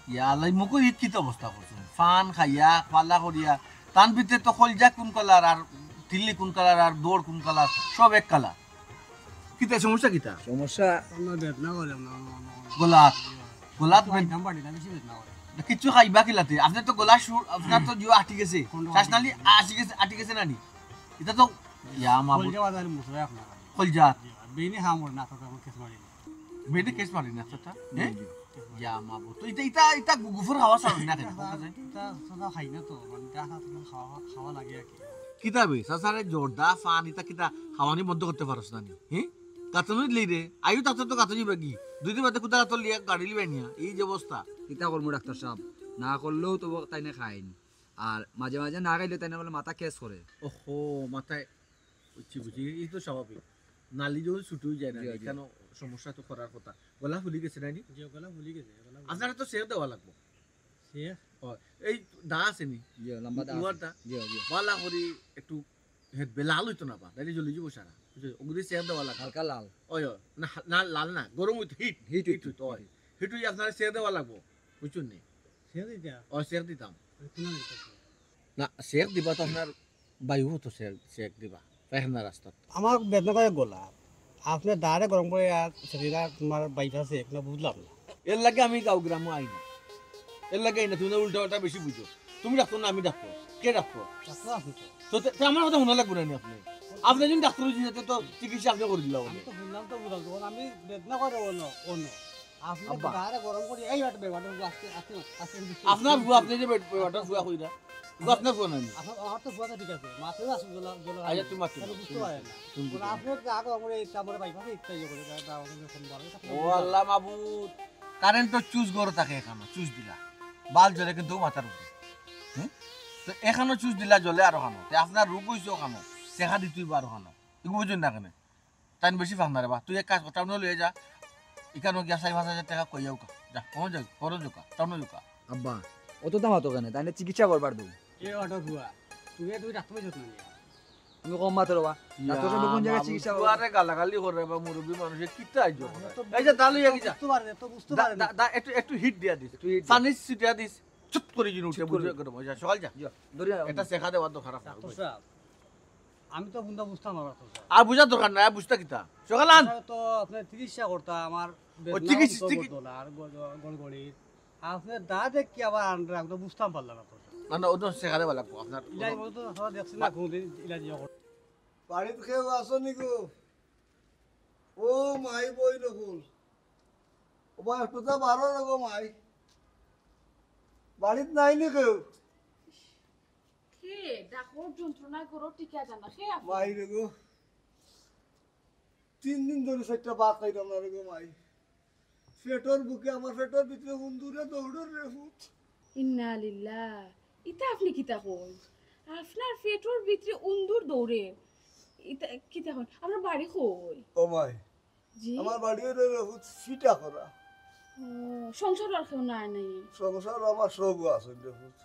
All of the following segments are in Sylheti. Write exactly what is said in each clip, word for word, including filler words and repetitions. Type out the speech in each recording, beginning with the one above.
ইয়া আল্লাহ, মুখো ইত কিতা অবস্থা করছইন? ফান খাইয়া, পালা করিয়া, তান ভিতরে তো কলজা কোন কালার, আর তিল্লি কোন কালার, আর দৌড় কোন কালার, সব এক কালার। কিতা সমস্যা কিতা? সমস্যা? আমার বেদনা করে, আমার, আমার, আমার, আমার। গলাত, গলাত তো বেদ-, আইতাম পারি না, বেশি বেদনা করে। কিচ্ছু খাইবা কিলাতে? আপনার তো গলা সুর, আপনার তো জিও আটি গেছে। কোন শ্বাসনালী আটি গেছে, আটি গেছে না নি? ইটা তো, ইয়া মাবুদ। কলজা বাজারে মুসরা আপনার। কলজা। জি, বেইনে হাম করে না, তো আমার কেস মারি না। বেইনে কেস মারি না, তো তা? জি, হ্যাঁ? জি। ইয়া মাবুদ। তো ইটা, ইটা, ইটা গু-, গুফর খাওয়া ছাড়ুন না কেন? ইটা, ইটা, ইটা খাই না তো, মানে, ইটা খাওয়া, খাওয়া লাগে আর কি। কিতা বে, চাচারে জর্দা, ফান, ইতা কিতা খাওয়ানি বন্ধ করতে পারস না নি? হ্যাঁ? গাতনো দিলেই রে, আইও তাতে তো গাতো যাইবা কি? দুই দিন বাদে কুতা গাতো লিয়া গাড়ি লিবা নিয়া, এই যে অবস্থা। কিতা করমু ডাক্তার সাব? না করলেও তো তাইনে খাইন। আর মাঝে মাঝে না খাইলে তাইনে বলে মাথা কেস করে। ওহো, মাথায়, বুঝছি, বুঝছি, এই তো স্বাভাবিক। নালি যখন ছুটে যায় না, জি, জি। এখানে সমস্যা তো করার কথা। গলা ফুলি গেছে না নি? জি, গলা ফুলি গেছে, গলা ফুলি আপনারা তো সেক দেওয়া লাগবো। সেক? ও, এই দা আছে নি? জি, লম্বা দা আছে। লোয়ার দা? জি, জি। বালা করি একটু হেড বেলাল হইতো না বা, তাইলে জ্বলি যাবো সারা। বুঝছো? ওগুলি সেক দেওয়া লাগবো। হালকা লাল। ওই, ওই, না, না, লাল না, গরম হইতো, হিট, হিট হিট হইতো, হইতো, ওই। হিট। হিট হইয়া আপনারা সেক দেওয়া লাগবো, বুঝছইন নি? সেক দিতা? ও, সেক দিতাম। ওই কোন দিতা? না, সেক দিবা তো আপনার বায়ু হতো সেক, সেক দিবা, পায়খানা রাস্তাত। আমার বেদনা করে গলা। আপনি দাঁড়ে গরম করে আর সেদিনা তোমার বাইপাসে, এগুলো বুঝলাম না। এর লাগে আমি গাঁও গ্রামও আই না। এর লাগে আই না, তুমি না উল্টা পাল্টা বেশি বুঝো। তুমি ডাক্তার না, আমি ডাক্তার। কে ডাক্তার? ডাক্তার আপনি তো। তো তে, তে আমার কথা মনে লাগবে না নি আপনি? আপনি যদি ডাক্তার হয়ে যেতে তো চিকিৎসা আপনি করে দিলাম আমি। আমি তো শুনলাম তো বুঝলাম, তখন আমি বেদনা করে অন্য, অন্য। আপনি আব্বা। দাঁড়ে গরম করে এই একটা বেবাটা আজকে, আজকে, আজকে বুঝতে আপনার পারছি। ফুয়া, আপনি যে বেট-, বেবাটা ফুয়া কইরা। তো আপনার ফুয়া নানি? আপনার, আমার তো ফুয়া তো ঠিক আছে। মাথায় আসলে জ্বলা, জ্বলা আচ্ছা, হয়। তুমি মাততে তাহলে পারো, বুঝতে তুমি পারে মাততে না। পারো, তুমি ওরা বুঝতে পারো। আপনার তো আগে আমরা এই চামড়ে বাইপাসে ইচ্ছা ইয়ে করে, তাই, তাই আমাদের এখন বড় কথা ওয়াল্লা মাবুদ, কারেন্ট তো চুজ গরো থাকে এখানো, চুজ দিলা। বাল জ্বলে কিন্তু মাথার উপরে। হুম? তো এখানো চুজ দিলা জ্বলে আরো খানো। তে আপনার রোগ হইছে ওখানো, দেখা দিতে হইব আরো খানো। এগু বুঝুন না কেনে? তাইন বেশি ফাঁক না রে বা। তুই এক কাজ কর, টাউনে লইয়া যা। এখানো গিয়া চারি পাঁচ হাজার টাকা কইয়া উকা। যা, কমন যাও, কমন যাও, টাউনে যাও। আব্বা, অত দাম অত কেনে? তাইলে চিকিৎসা করবার দৌ। এ অটো ফুয়া, তুমি, তুমি ডাক্তার পাইছো না? তুমি কম মাতো রে বা। ইয়া, ডাক্তার সাহেব কোন জায়গায় মাবুদ, চিকিৎসা করে? ফুয়ারে গালাগালি করে বা মুরব্বি মানুষে কিতা আইজো করে? তো এই যে দা লইয়া কি যা। বুঝতে পারে না, তো বুঝতে দা, পারে না। দা, দা, একটু, একটু হিট দিয়া দিস। একটু হিট দে। পানি ছিটিয়া দিস। চুপ করে জিন উঠে চুপ করে। বুঝে করে বসে। সকাল যা। যা, ধরে আয়। এটা শেখা দেওয়ার দরকার আছে। ডাক্তার সাহেব, আমি তো বুঝতাম পারলাম না, ডাক্তার সাহেব। আর বুঝার দরকার নাই, আর বুঝতা কিতা? সকাল আন। স্যার, তো আপনার চিকিৎসা করতা, আমার ও বেদনা চিকিৎসা, অন্তর চিকি- করতো না, আর গ-, গ-, গড়গড়ি। আপনার দা দেখ কি আবার আনরা, আমি তো বুঝতাম পারলাম না, ডাক্তার সাহেব। না, না, ওটা শেখা দেওয়া লাগবো আপনার। ইলাই বলতো আপনারা দেখছেন না কোনোদিন ইলাজ ইয়ে করতে? বাড়িত কেউ আছো নি গো? ও মাই বই নকুল। ও বা একটু তা বারো রে গো মাই। বাড়িত নাই নি কেউ? কে? ডাকর যন্ত্রণায় ঘরো টিকা যায় না। কে আপনি? মাই রে গো। তিন দিন ধরি চাইরটা ভাত খাইলাম না রে গো মাই। পেটর ভুকে, আমার পেটর ভিতরে হুন্দুরে দৌড়র রে পুত। ইন্না লিল্লাহ। ইতা আপনি কিতা কইন? আপনার পেটর ভিতরে উন্দুর দৌড়ে? ইতা কিতা কইন? আপনার বাড়ি কই? ও মাই, জি? আমার বাড়ি অইলো রে পুত ফিটা করা। ও, সংসার আর কেউ নাই নাই? সংসার আমার সব আছে রে পুত।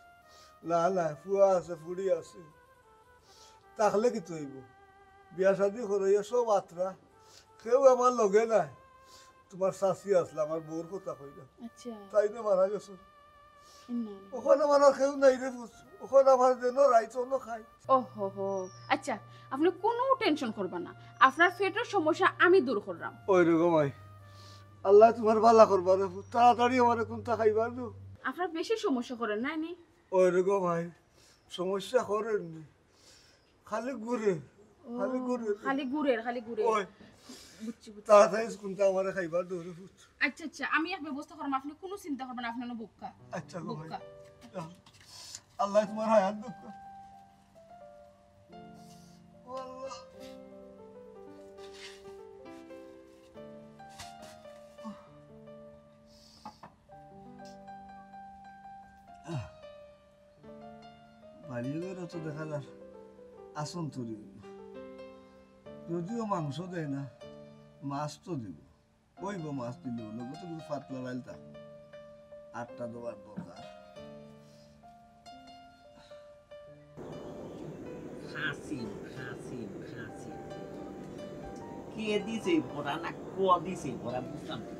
না, না, ফুয়া আছে, ফুড়ি আছে। তাহলে কিতা অইবো? বিয়া শাদি করাইয়া সব আত্রা। কেউ আমার লগে নাই। তোমার চাচি আছলা, আমার বউর কথা কইরা। আচ্ছা। তাইন মারা গেছইন। ইন্না লিল্লাহ। অখন আমার আর কেউ নাই রে পুত। অখন আমার যেন রাইত অনো খাই। ওহো হো। আচ্ছা, আপনি কোনো টেনশন করবা না। আপনার পেটর সমস্যা আমি দূর করলাম। ওই রে গো মাই, আল্লায় তোমার ভালা করবা রে পুত। তাড়াতাড়ি আমারে কুন্তা খাইবার দেও। আপনার বেশি সমস্যা করের না নি? ওই রে গো মাই, সমস্যা করের নি। খালি ঘুরে, ও, খালি ঘুরে। খালি ঘুরের, খালি ঘুরের। ওই। বুঝছি, বুঝছি। তাড়াতাড়ি কুন্তা আমারে খাইবার দেও রে পুত। আচ্ছা, আচ্ছা, আমি এক ব্যবস্থা করমু, আপনি কোনো চিন্তা করবেন না, আপনি অনো বউক্কা। আচ্ছা গো ভাই। বউক্কা। আল্লায় তোমার হায়াত দেউক্কা। ও আল্লাহ। বাড়ি ঘরো তো দেখা যার আসন তৈরি অইবো। যদিও মাংস দেয় না, মাছ তো দিবো। অইবো মাছ দিলেও, লগে তো কিছু পাতলা ডাইল থাকবো। আটটা দেওয়ার দরকার। খাসি, খাসি, খাসি। কে দিছে এই বড়া না ক দিছে এই বড়া বুঝলাম না।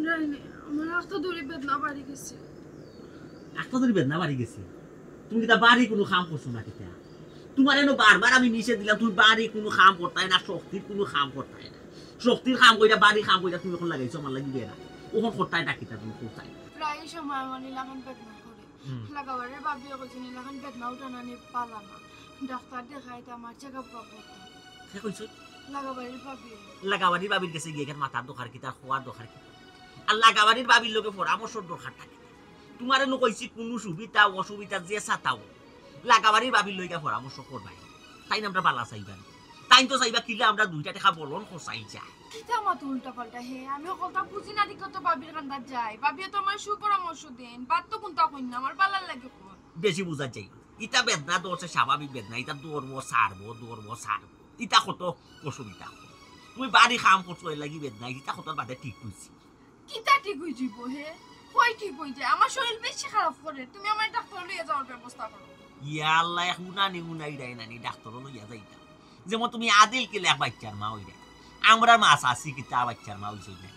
নাই, নাই, আমার আখতা ধরি বেদনা বাড়ি গেছে। আখতা ধরি বেদনা বাড়ি গেছে? তুমি কিতা বাড়ি কুনু কাম করছো না কিতা? তুমারে নু বারবার আমি নিষেধ দিলাম, তুমি বাড়ি কুনু কাম করতায় না, শক্তির কুনু কাম করতায় না। শক্তির কাম কইরা, বাড়ি কাম কইরা তুমি অখন লাগাইছো আমার লাগি বেড়া। অখন করতায় না কিতা তুমি করতায়? প্রায় সময় আমার ইলাখান বেদনা করে। হুম। লাগাবাড়ির ভাবিয়ে কইছইন ইলাখান বেদনা উঠানানি বালা না। ডাক্তার দেখাইতা আমার check up করতাম। কে কইছে? লাগাবাড়ির ভাবিয়ে। লাগাবাড়ির ভাবির গেছে গিয়া ইখান মাতার দরকার কিতা, কওয়ার দরকার কিতা? আর লাগাবাড়ির ভাবির লগে পরামর্শর দরকারটা কিতা? তুমারে নু কইছি কুনু সুবিধা অসুবিধা যে সাতাও, লাগাবাড়ির ভাবির লগে পরামর্শ করবায়। তাইন আমরার বালা চাইবা নি। তাইন তো চাইবা কিলা আমরা দুইটা টেকা বলন খরচাই যায়। কিতা মাতো উল্টা পাল্টা হে? আমি হকলতা বুঝি না দেখিয়া তো ভাবির কান্দাত যাই। ভাবিয়ে তো আমারে সুপরামর্শ দেইন। বাদ তো কুনতা কইন না, আমার বালার লাগি কইন। বেশি বুঝাত যাইও না। ইতা বেদনা ধরছে, স্বাভাবিক বেদনা। ইতা ধরবো, ছাড়বো, ধরবো, ছাড়বো। ইতা কত অসুবিধা। তুমি বাড়ি কাম করছো, এর লাগি বেদনা। ইতা কত বাদে ঠিক অইছে। কিতা ঠিক অইযিবো হে? কই ঠিক অইযায়? আমার শরীর বেশি খারাপ করে। তুমি আমারে ডাক্তারো লইয়া যাওয়ার ব্যবস্থা করো। ইয়া আল্লাহ, হুনানি হুনাইরায় নানি ডাক্তারো লইয়া যাইতাম। যেমন তুমি আদিল কিলা এক বাইচ্চার মা অইরায়। আমরার মা চাচি কিতা বাইচ্চার মা অইছইন না।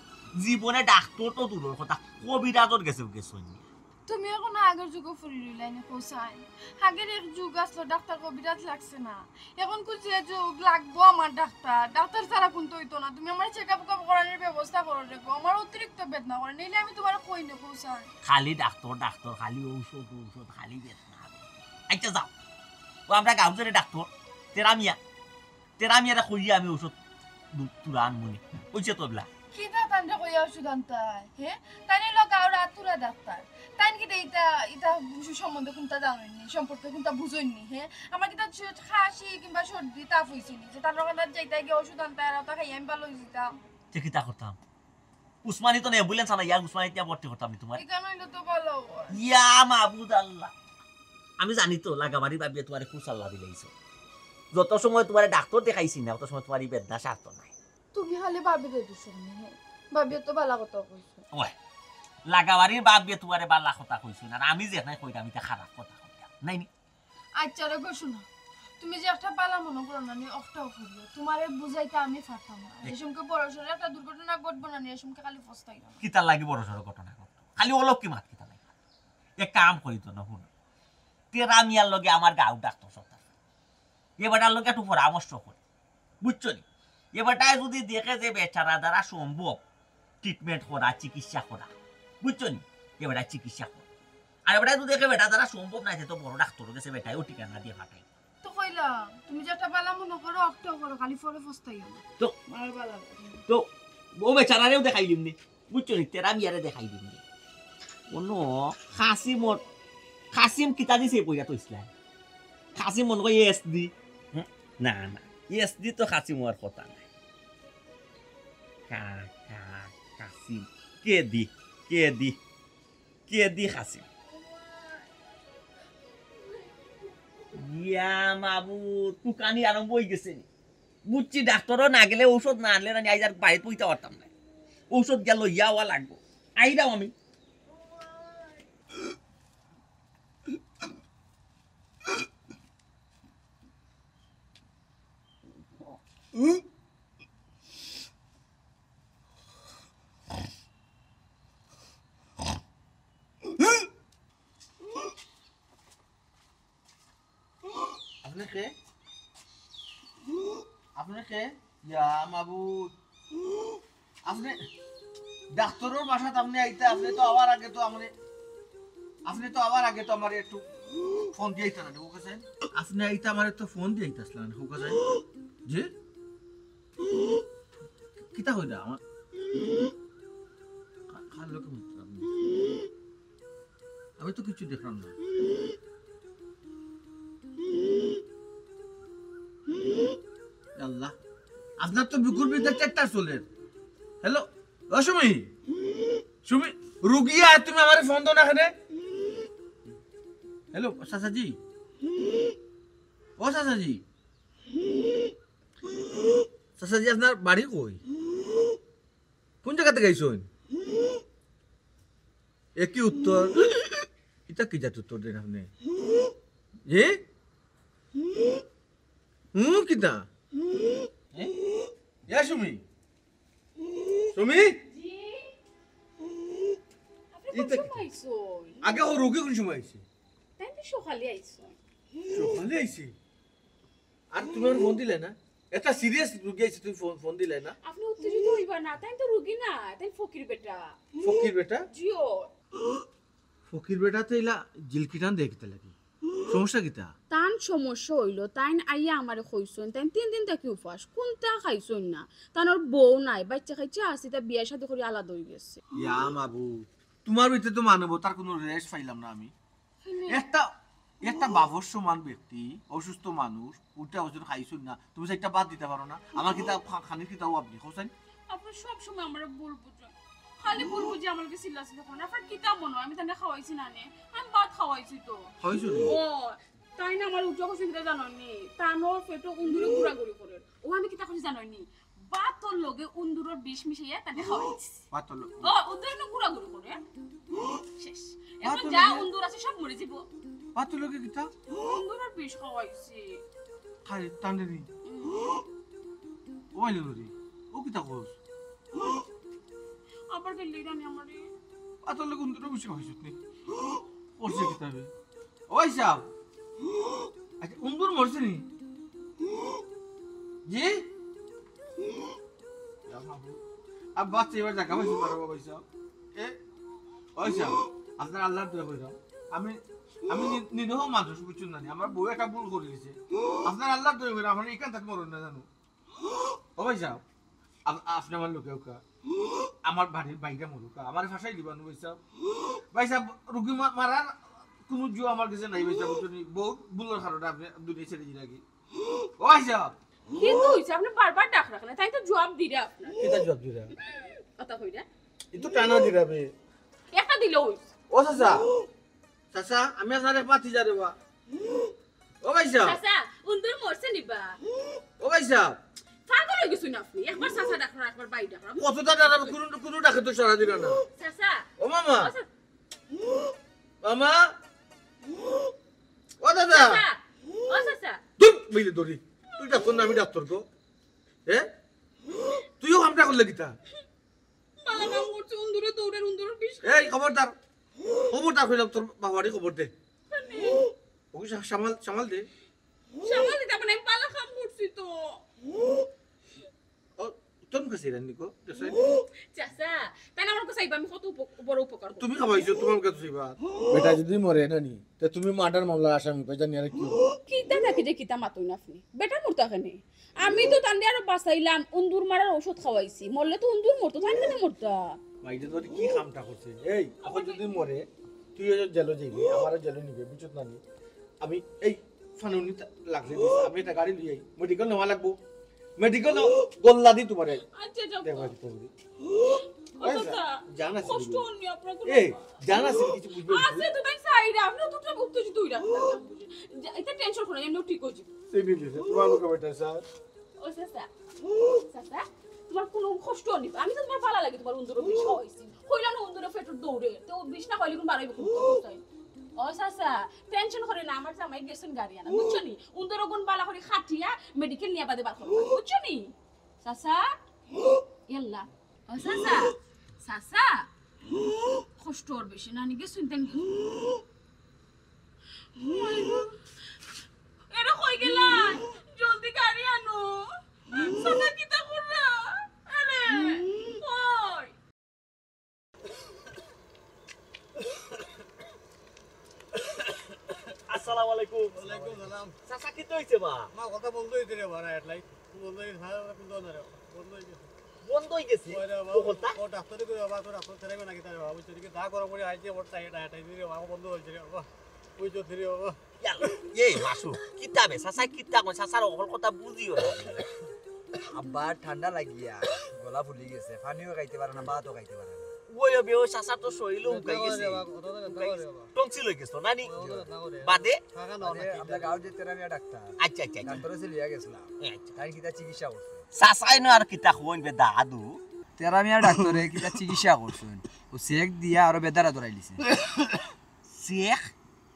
জীবনে ডাক্তার তো দূরর কথা, কবিরাজর গেছে গেছইন না। তুমি অখনো আগর যুগো পড়ি রইলায় নি কও চাইন। আগর এক যুগ আছলো, ডাক্তার কবিরাজ লাগছে না। অখন কু যে যুগ লাগবো আমার ডাক্তার, ডাক্তার ছাড়া কুন্তা অইতো না। তুমি আমারে check up করানির ব্যবস্থা করো রে গো, আমার অতিরিক্ত বেদনা করে, নাইলে আমি তুমারে কই নি কও চাইন। খালি ডাক্তার, ডাক্তার, খালি ঔষধ, ঔষধ, খালি বেদনা। আইচ্ছা যাও, ও আমরার গাউর যে ডাক্তার, তেরা মিয়া, তেরা মিয়ারে কইয়া আমি ঔষধ দু-, তুরা আনমুনি। অইছে তো এবলা। কিতা তানরে কইয়া ঔষধ আনতায়, হে? তাইন অইলো গাউর আতুরা ডাক্তার। তাইন কিতা ইতা, ইতা অসুখ সম্বন্ধে কুন্তা জানইন নি, সম্পর্কে কুন্তা বুঝইন নি, হে? আমার কিতা স-, খাসি কিংবা সর্দি, তাপ অইছে নি যে তানর কান্দাত যাইতায় গিয়া ঔষধ আনতায় আর অতা খাইয়া আমি বালা অইযিতাম? তে কিতা করতাম? উসমানী তো না, ambulance আনাইয়া উসমানীত নিয়া ভর্তি করতাম নি তুমারে। ইখান অইলে তো বালা অয়। ইয়া মাবুদ আল্লাহ। আমি জানি তো, লাগাবাড়ির ভাবিয়ে তুমারে কুসাল্লা দিলাইছে। যত সময় তুমারে ডাক্তার দেখাইছি না, অত সময় তুমার ই বেদনা সারতো নায়। তুমি খালি ভাবিরে দোষ দিও না, হে? ভাবিয়ে তো বালা কথা কইছে। ওই, লাগাবাড়ির ভাবিয়ে তুমারে বালা কথা কইছে না, আর আমি যেখানে কইরাম, ইটা খারাপ কথা কইরাম। নায় নি? আইচ্ছা রে গো, হুনো, তুমি যে একটা বালা মনো করো না নি, অখটাও করিও। তুমারে বুঝাইতা আমি পারতাম না। এই সমকে বড় সড়ো একটা দুর্ঘটনা ঘটবো না নি, এই সমকে খালি পস্তাইও না। কিতার লাগি বড় সড়ো ঘটনা ঘটতো? খালি অলক্ষী মাত কিতার লাগি? এক কাম করি তো না, হুনো। তেরা মিয়ার লগে আমার গাউর ডাক্তার সব আছে। এ বেটার লগে একটু পরামর্শ করি। বুঝছো নি? এ বেটায় যুদি দেখে যে বেচারার দ্বারা সম্ভব treatment করা, চিকিৎসা করা, বুঝছো নি? এ বেটায় চিকিৎসা করে। আর এ বেটায় যুদি দেখে বেটার দ্বারা সম্ভব নায়, তে তো বড় ডাক্তারর গেছে বেটায় অউ ঠিকানা দিয়া পাঠায়। তো কইলাম, তুমি যেটা বালা মনো করো, অকটাউ করো, খালি পরে পস্তাইও না। তো, আমার বালা লাগে। তো, অউ বেচারারেও দেখাইলিমনে। বুঝছো নি? তেরা মিয়ারে দেখাই দিমনে। অনো কাসিমর, কাসিম কিতা দিছে পইরা তো ইসলাম। কাসিম মনো কয় এসডি। হুম, না, না। এসডি তো কাসিম অওয়ার কথা নায়। কা-, কা-, কাসিম। কেদি, কেদি, কেদি কাসিম। ইয়া মাবুদ, তুকানি আরম্ভ অইগেছে নি। বুঝছি, ডাক্তারো না গেলে, ঔষধ না আনলে না নি, আইজ আর বাড়িত বইতাম পারতাম না। ঔষধ গিয়া লইয়া আওয়া লাগবো। আইরাম আমি। আপনে কে? আপনে কে? ইয়া মাবুদ। আপনে ডাক্তারর বাসাত আপনে আইতা, আপনে তো আওয়ার আগে তো আমারে, আপনে তো আওয়ার আগে তো আমারে একটু ফোন দিয়া আইতা না, হুকা সাইন? আপনে আইতা আমারে তো ফোন দিয়া আইতা আসলা না, হুকা সাইন? জি? কিতা কইরা আমার? কা-, কার লগে মাতরা আপনে? আমি তো কিচ্ছু দেখলাম না। আল্লাহ, আপনার তো বুকুর ভিতরে চেষ্টা চলের। হ্যালো, ও সুমি, সুমি, রুগী আয়, তুমি আমারে ফোন দাও না কেনে? হ্যালো, চাচাজি, ও চাচাজি, চাচাজি, আপনার বাড়ি কই? কোন জাগা থাকি আইছইন? একই উত্তর। ইটা কি জাত উত্তর দেন আপনে? এ? হুম, কিতা? এ সুমি? সুমি? ইতা কিতা? আগে ও রোগী কোন সময় আইছে? তাইন তো সকালে আইছইন। সকালে আইছে? আর তুমি আমার ফোন দিলে না? এটা সিরিয়াস রোগী আইছে, তুমি ফোন, ফোন দিলে না? আপনে উত্তেজিত অইবা না, তাইন তো রোগী না, তাইন ফকির বেটা। ফকির বেটা? জি অয়। ফকির বেটা তো ইলা জিলকিটান দেয় কিতা লাগি? সমস্যা কিতা? তান সমস্যা অইলো, তাইন আইয়া আমারে কইছইন, তাইন তিন দিন থাকি উপাস, কুন্তা খাইছইন না। তান অর বউ নাই, বাইচ্চা কাইচ্চা আছে, তা বিয়া শাদি করি আলাদা অইগেছে। ইয়া মাবুদ, তুমার ভিতরে তো মানবতার কুনু রেশ পাইলাম না আমি। কেনে? একটা, একটা বাপর সমান ব্যক্তি, অসুস্থ মানুষ, উল্টা অসুস্থ খাইছইন না, তুমি চাইরটা ভাত দিতা পারো না? আমার কিতা খা-, খানির কিতা অভাব নি, কও চাইন? আপনে সব সময় আমারে ভুল বুঝইন। খালি ভুল বুঝি আমার লগে চিল্লাচিল্লি করইন। আপনার কিতা মনো অয়? আমি তানরে খাওয়াইছি না নে? আমি ভাত খাওয়াইছি তো। খাওয়াইছো নি? ও, তাইন আমারে উল্টা কইছইন কিতা জানইন নি? তান অর পেটো উন্দুরে ঘুরাঘুরি করের। ও আমি কিতা কইছি জানইন নি? ভাতর লগে উন্দুরর বিষ মিশাইয়া তানরে খাওয়াইছি। ভাতর লগে? ও, উন্দুরে না ঘুরাঘুরি করের। শেষ। এখন ভাতর যা লগে? উন্দুর আছে সব মরি যিবো। ভাতর লগে কিতা? উন্দুরর বিষ খাওয়াইছি। খাই, তানরে নি? হুম। ও আইলো রে। ও কিতা কস? আবার গেলি রানি আমারে। ভাতর লগে উন্দুরর বিষ খাওয়াইছত নি? করছে কিতা বে? ও ভাইসাব। আচ্ছা, উন্দুর মরছে নি? জি? আর বাচ্চা এবার জাগা পাইছে পারবো ভাইসাব। এ, ও ভাইসাব, আপনার আল্লাহর দোয়া কইরাম। আমি, আমি নি-, নিরীহ মানুষ, বুঝছইন না নি? আমার বউ একটা ভুল করি দিছে। আপনার আল্লাহর দোয়া কইরাম, আমার ইখান থাকি মরইন না জানো। ও ভাইসাব, আপ-, আপনে আমার লগে অউক্কা। আমার বাড়ির বাইরে মরউক্কা। আমারে ফাঁসাই দিবা নু ভাইসাব। ভাইসাব, রুগী মা-, মারার কুনু জো আমার গেছে নাই ভাইসাব, বুঝছইন নি? বউত ভুলর কারণে আপনে দুনিয়া ছেড়ে দিরা কি? ও ভাইসাব। কিন্তু অইছে, আপনে বারবার ডাকরা কেনে? তাইন তো জুয়াব দিরা আপনার। কিতা জুয়াব দিরা? কথা কইরা। ই তো টানা দিরা বে। একটা দিলে অইছে। ও চাচা, চাচা, আমি আপনার এক ভাতিজা রে বা। ও ভাইসাব। চাচা, উন্দুর মরছে নি বা? ও ভাইসাব। পাগল অইগেছইন আপনে। একবার চাচা ডাকরা, একবার ভাই ডাকরা। কততা ডাকরা, কুনু, কুনু ডাকে তো সাড়া দিরা না। চাচা। ও মামা। ও চা- মামা। ও দাদা। চাচা। ও চাচা। ধুর, মিলে দড়ি। তুই ডাক্তার না, আমি ডাক্তার গো। এ? তুইও কামটা করলে কিতা? বালা কাম করছে, উন্দুরে দৌড়ের, উন্দুরের বিষ। এই, খবরদার। খবরদার কইলাম, তোর বাবারে খবর দে। মানে? ওকে সা-, সামাল, সামাল দে। সামাল দিতে পারে, আমি বালা কাম করছি তো। ও, তোর মুখে সেই রান্নি কো, দেখছো? চাচা, তাইন আমার কাছে আইবা, আমি কত উপ-, বড় উপকার করছি। তুমি খাওয়াইছো, তোমার কাছে আইবা। বেটা যদি মরে না নি, তে তুমি মার্ডার মামলার আসামি পাই জানি আর কি। কিতা থাকি যে কিতা মাতইন আপনে? বেটা মরতা কেনে? আমি তো তানরে আরো বাঁচাইলাম, উন্দুর মারার ঔষধ খাওয়াইছি। মরলে তো উন্দুর মরতো, তাইন কেনে মরতা? মাইরে তোর কি কামটা করছে? এই, অখন যদি মরে, তুই ওই জেলো যাইবি, আমারও জেলো নিবে, বুঝছত না নি? আমি এই ফানুনি তা-, লাগলে দিস, আমি একটা গাড়ি লই আই, মেডিকেল নেওয়া লাগবো। মেডিকেল গোল্লা দি তোমারে। আচ্ছা, যাও। দেখবা কি করবি? ও চাচা, জান আছে কষ্ট কিছু? অননি আপনার কোনো এই, জান আছে কিছু বুঝবে না? আছে তো তাই সাইডে, আপনি তো উত্তেজিত অইরা। যা, এটা টেনশন করো না, এমনিও ঠিক অই যাইবো। সেই মিলিছে, তোমার মুখে বেটা স্যার। ও চাচা, চাচা, তোমার কোনো কষ্ট অননি। আমি তো তোমার বালা লাগি তোমার উন্দুরে বিষ খাওয়াইছি। কইলা না উন্দুরে পেটর দৌড়ে, তো বিষ না খাইলে কোন বাড়াইবো কোন অবস্থায়? ও চাচা, টেনশন করে না, আমার জামাই গেছইন গাড়ি আনা, বুঝছো নি? উন্দুর গুণ বালা করি খাটিয়া মেডিকেল নিয়া বাদে বার করবো, বুঝছো নি? চাচা, ইয়াল্লা। ও চাচা, চাচা, কষ্ট অর বেশি, নানি গেছইন তাইন গেছইন। এরে কই গেলা? জলদি গাড়ি আনো। চাচা কিতা কররা? আরে, কই? আসসালামু আলাইকুম। ওয়ালাইকুম সালাম। চাচা, কিতা অইছে বা? মা, কথা বন্ধ অইছে রে বা, হেডলাইট। বন্ধ অইছে, সারা রাত বন্ধ না রে। বন্ধ অইছে। বন্ধ অইগেছে? ওই রে বাবা, ও কথা? ও ডাক্তারি করে বাবা, তো ডাক্তার ছাড়াইবে নাকি তার বাবা? বুঝছো, এদিকে যা গরম করে আইছে, ওর চাই, এটা, এটা, রে বাবা, বন্ধ অইছে রে বাবা। বুঝছো, রে বাবা। ইয়াল্লা, এই মাসু, কিতা বে? চাচায় কিতা কয়? চাচার অকল কথা বুঝিও না। আব্বার ঠান্ডা লাগিয়া গলা ফুলি গেছে, পানিও খাইতে পারে না, ভাতও খাইতে পারে না। ওই হবে, ওই চাচার তো শরীরও হুকাই গেছে। হুকাই গেছে। টনসিল অই গেছে, না নি? বাদে? বাদে আমরা গাঁও যে তেরামিয়া ডাক্তার। আচ্ছা, আচ্ছা, আচ্ছা। ডাক্তার আছে লইয়া গেছিলাম। আচ্ছা। তাই কিতা চিকিৎসা করছে? চাচায় না আর কিতা কইন বে দাদু। তেরামিয়া ডাক্তারে কিতা চিকিৎসা করছইন? ও সেক দিয়া আরো বেদারা ধরাই দিছে। সেক?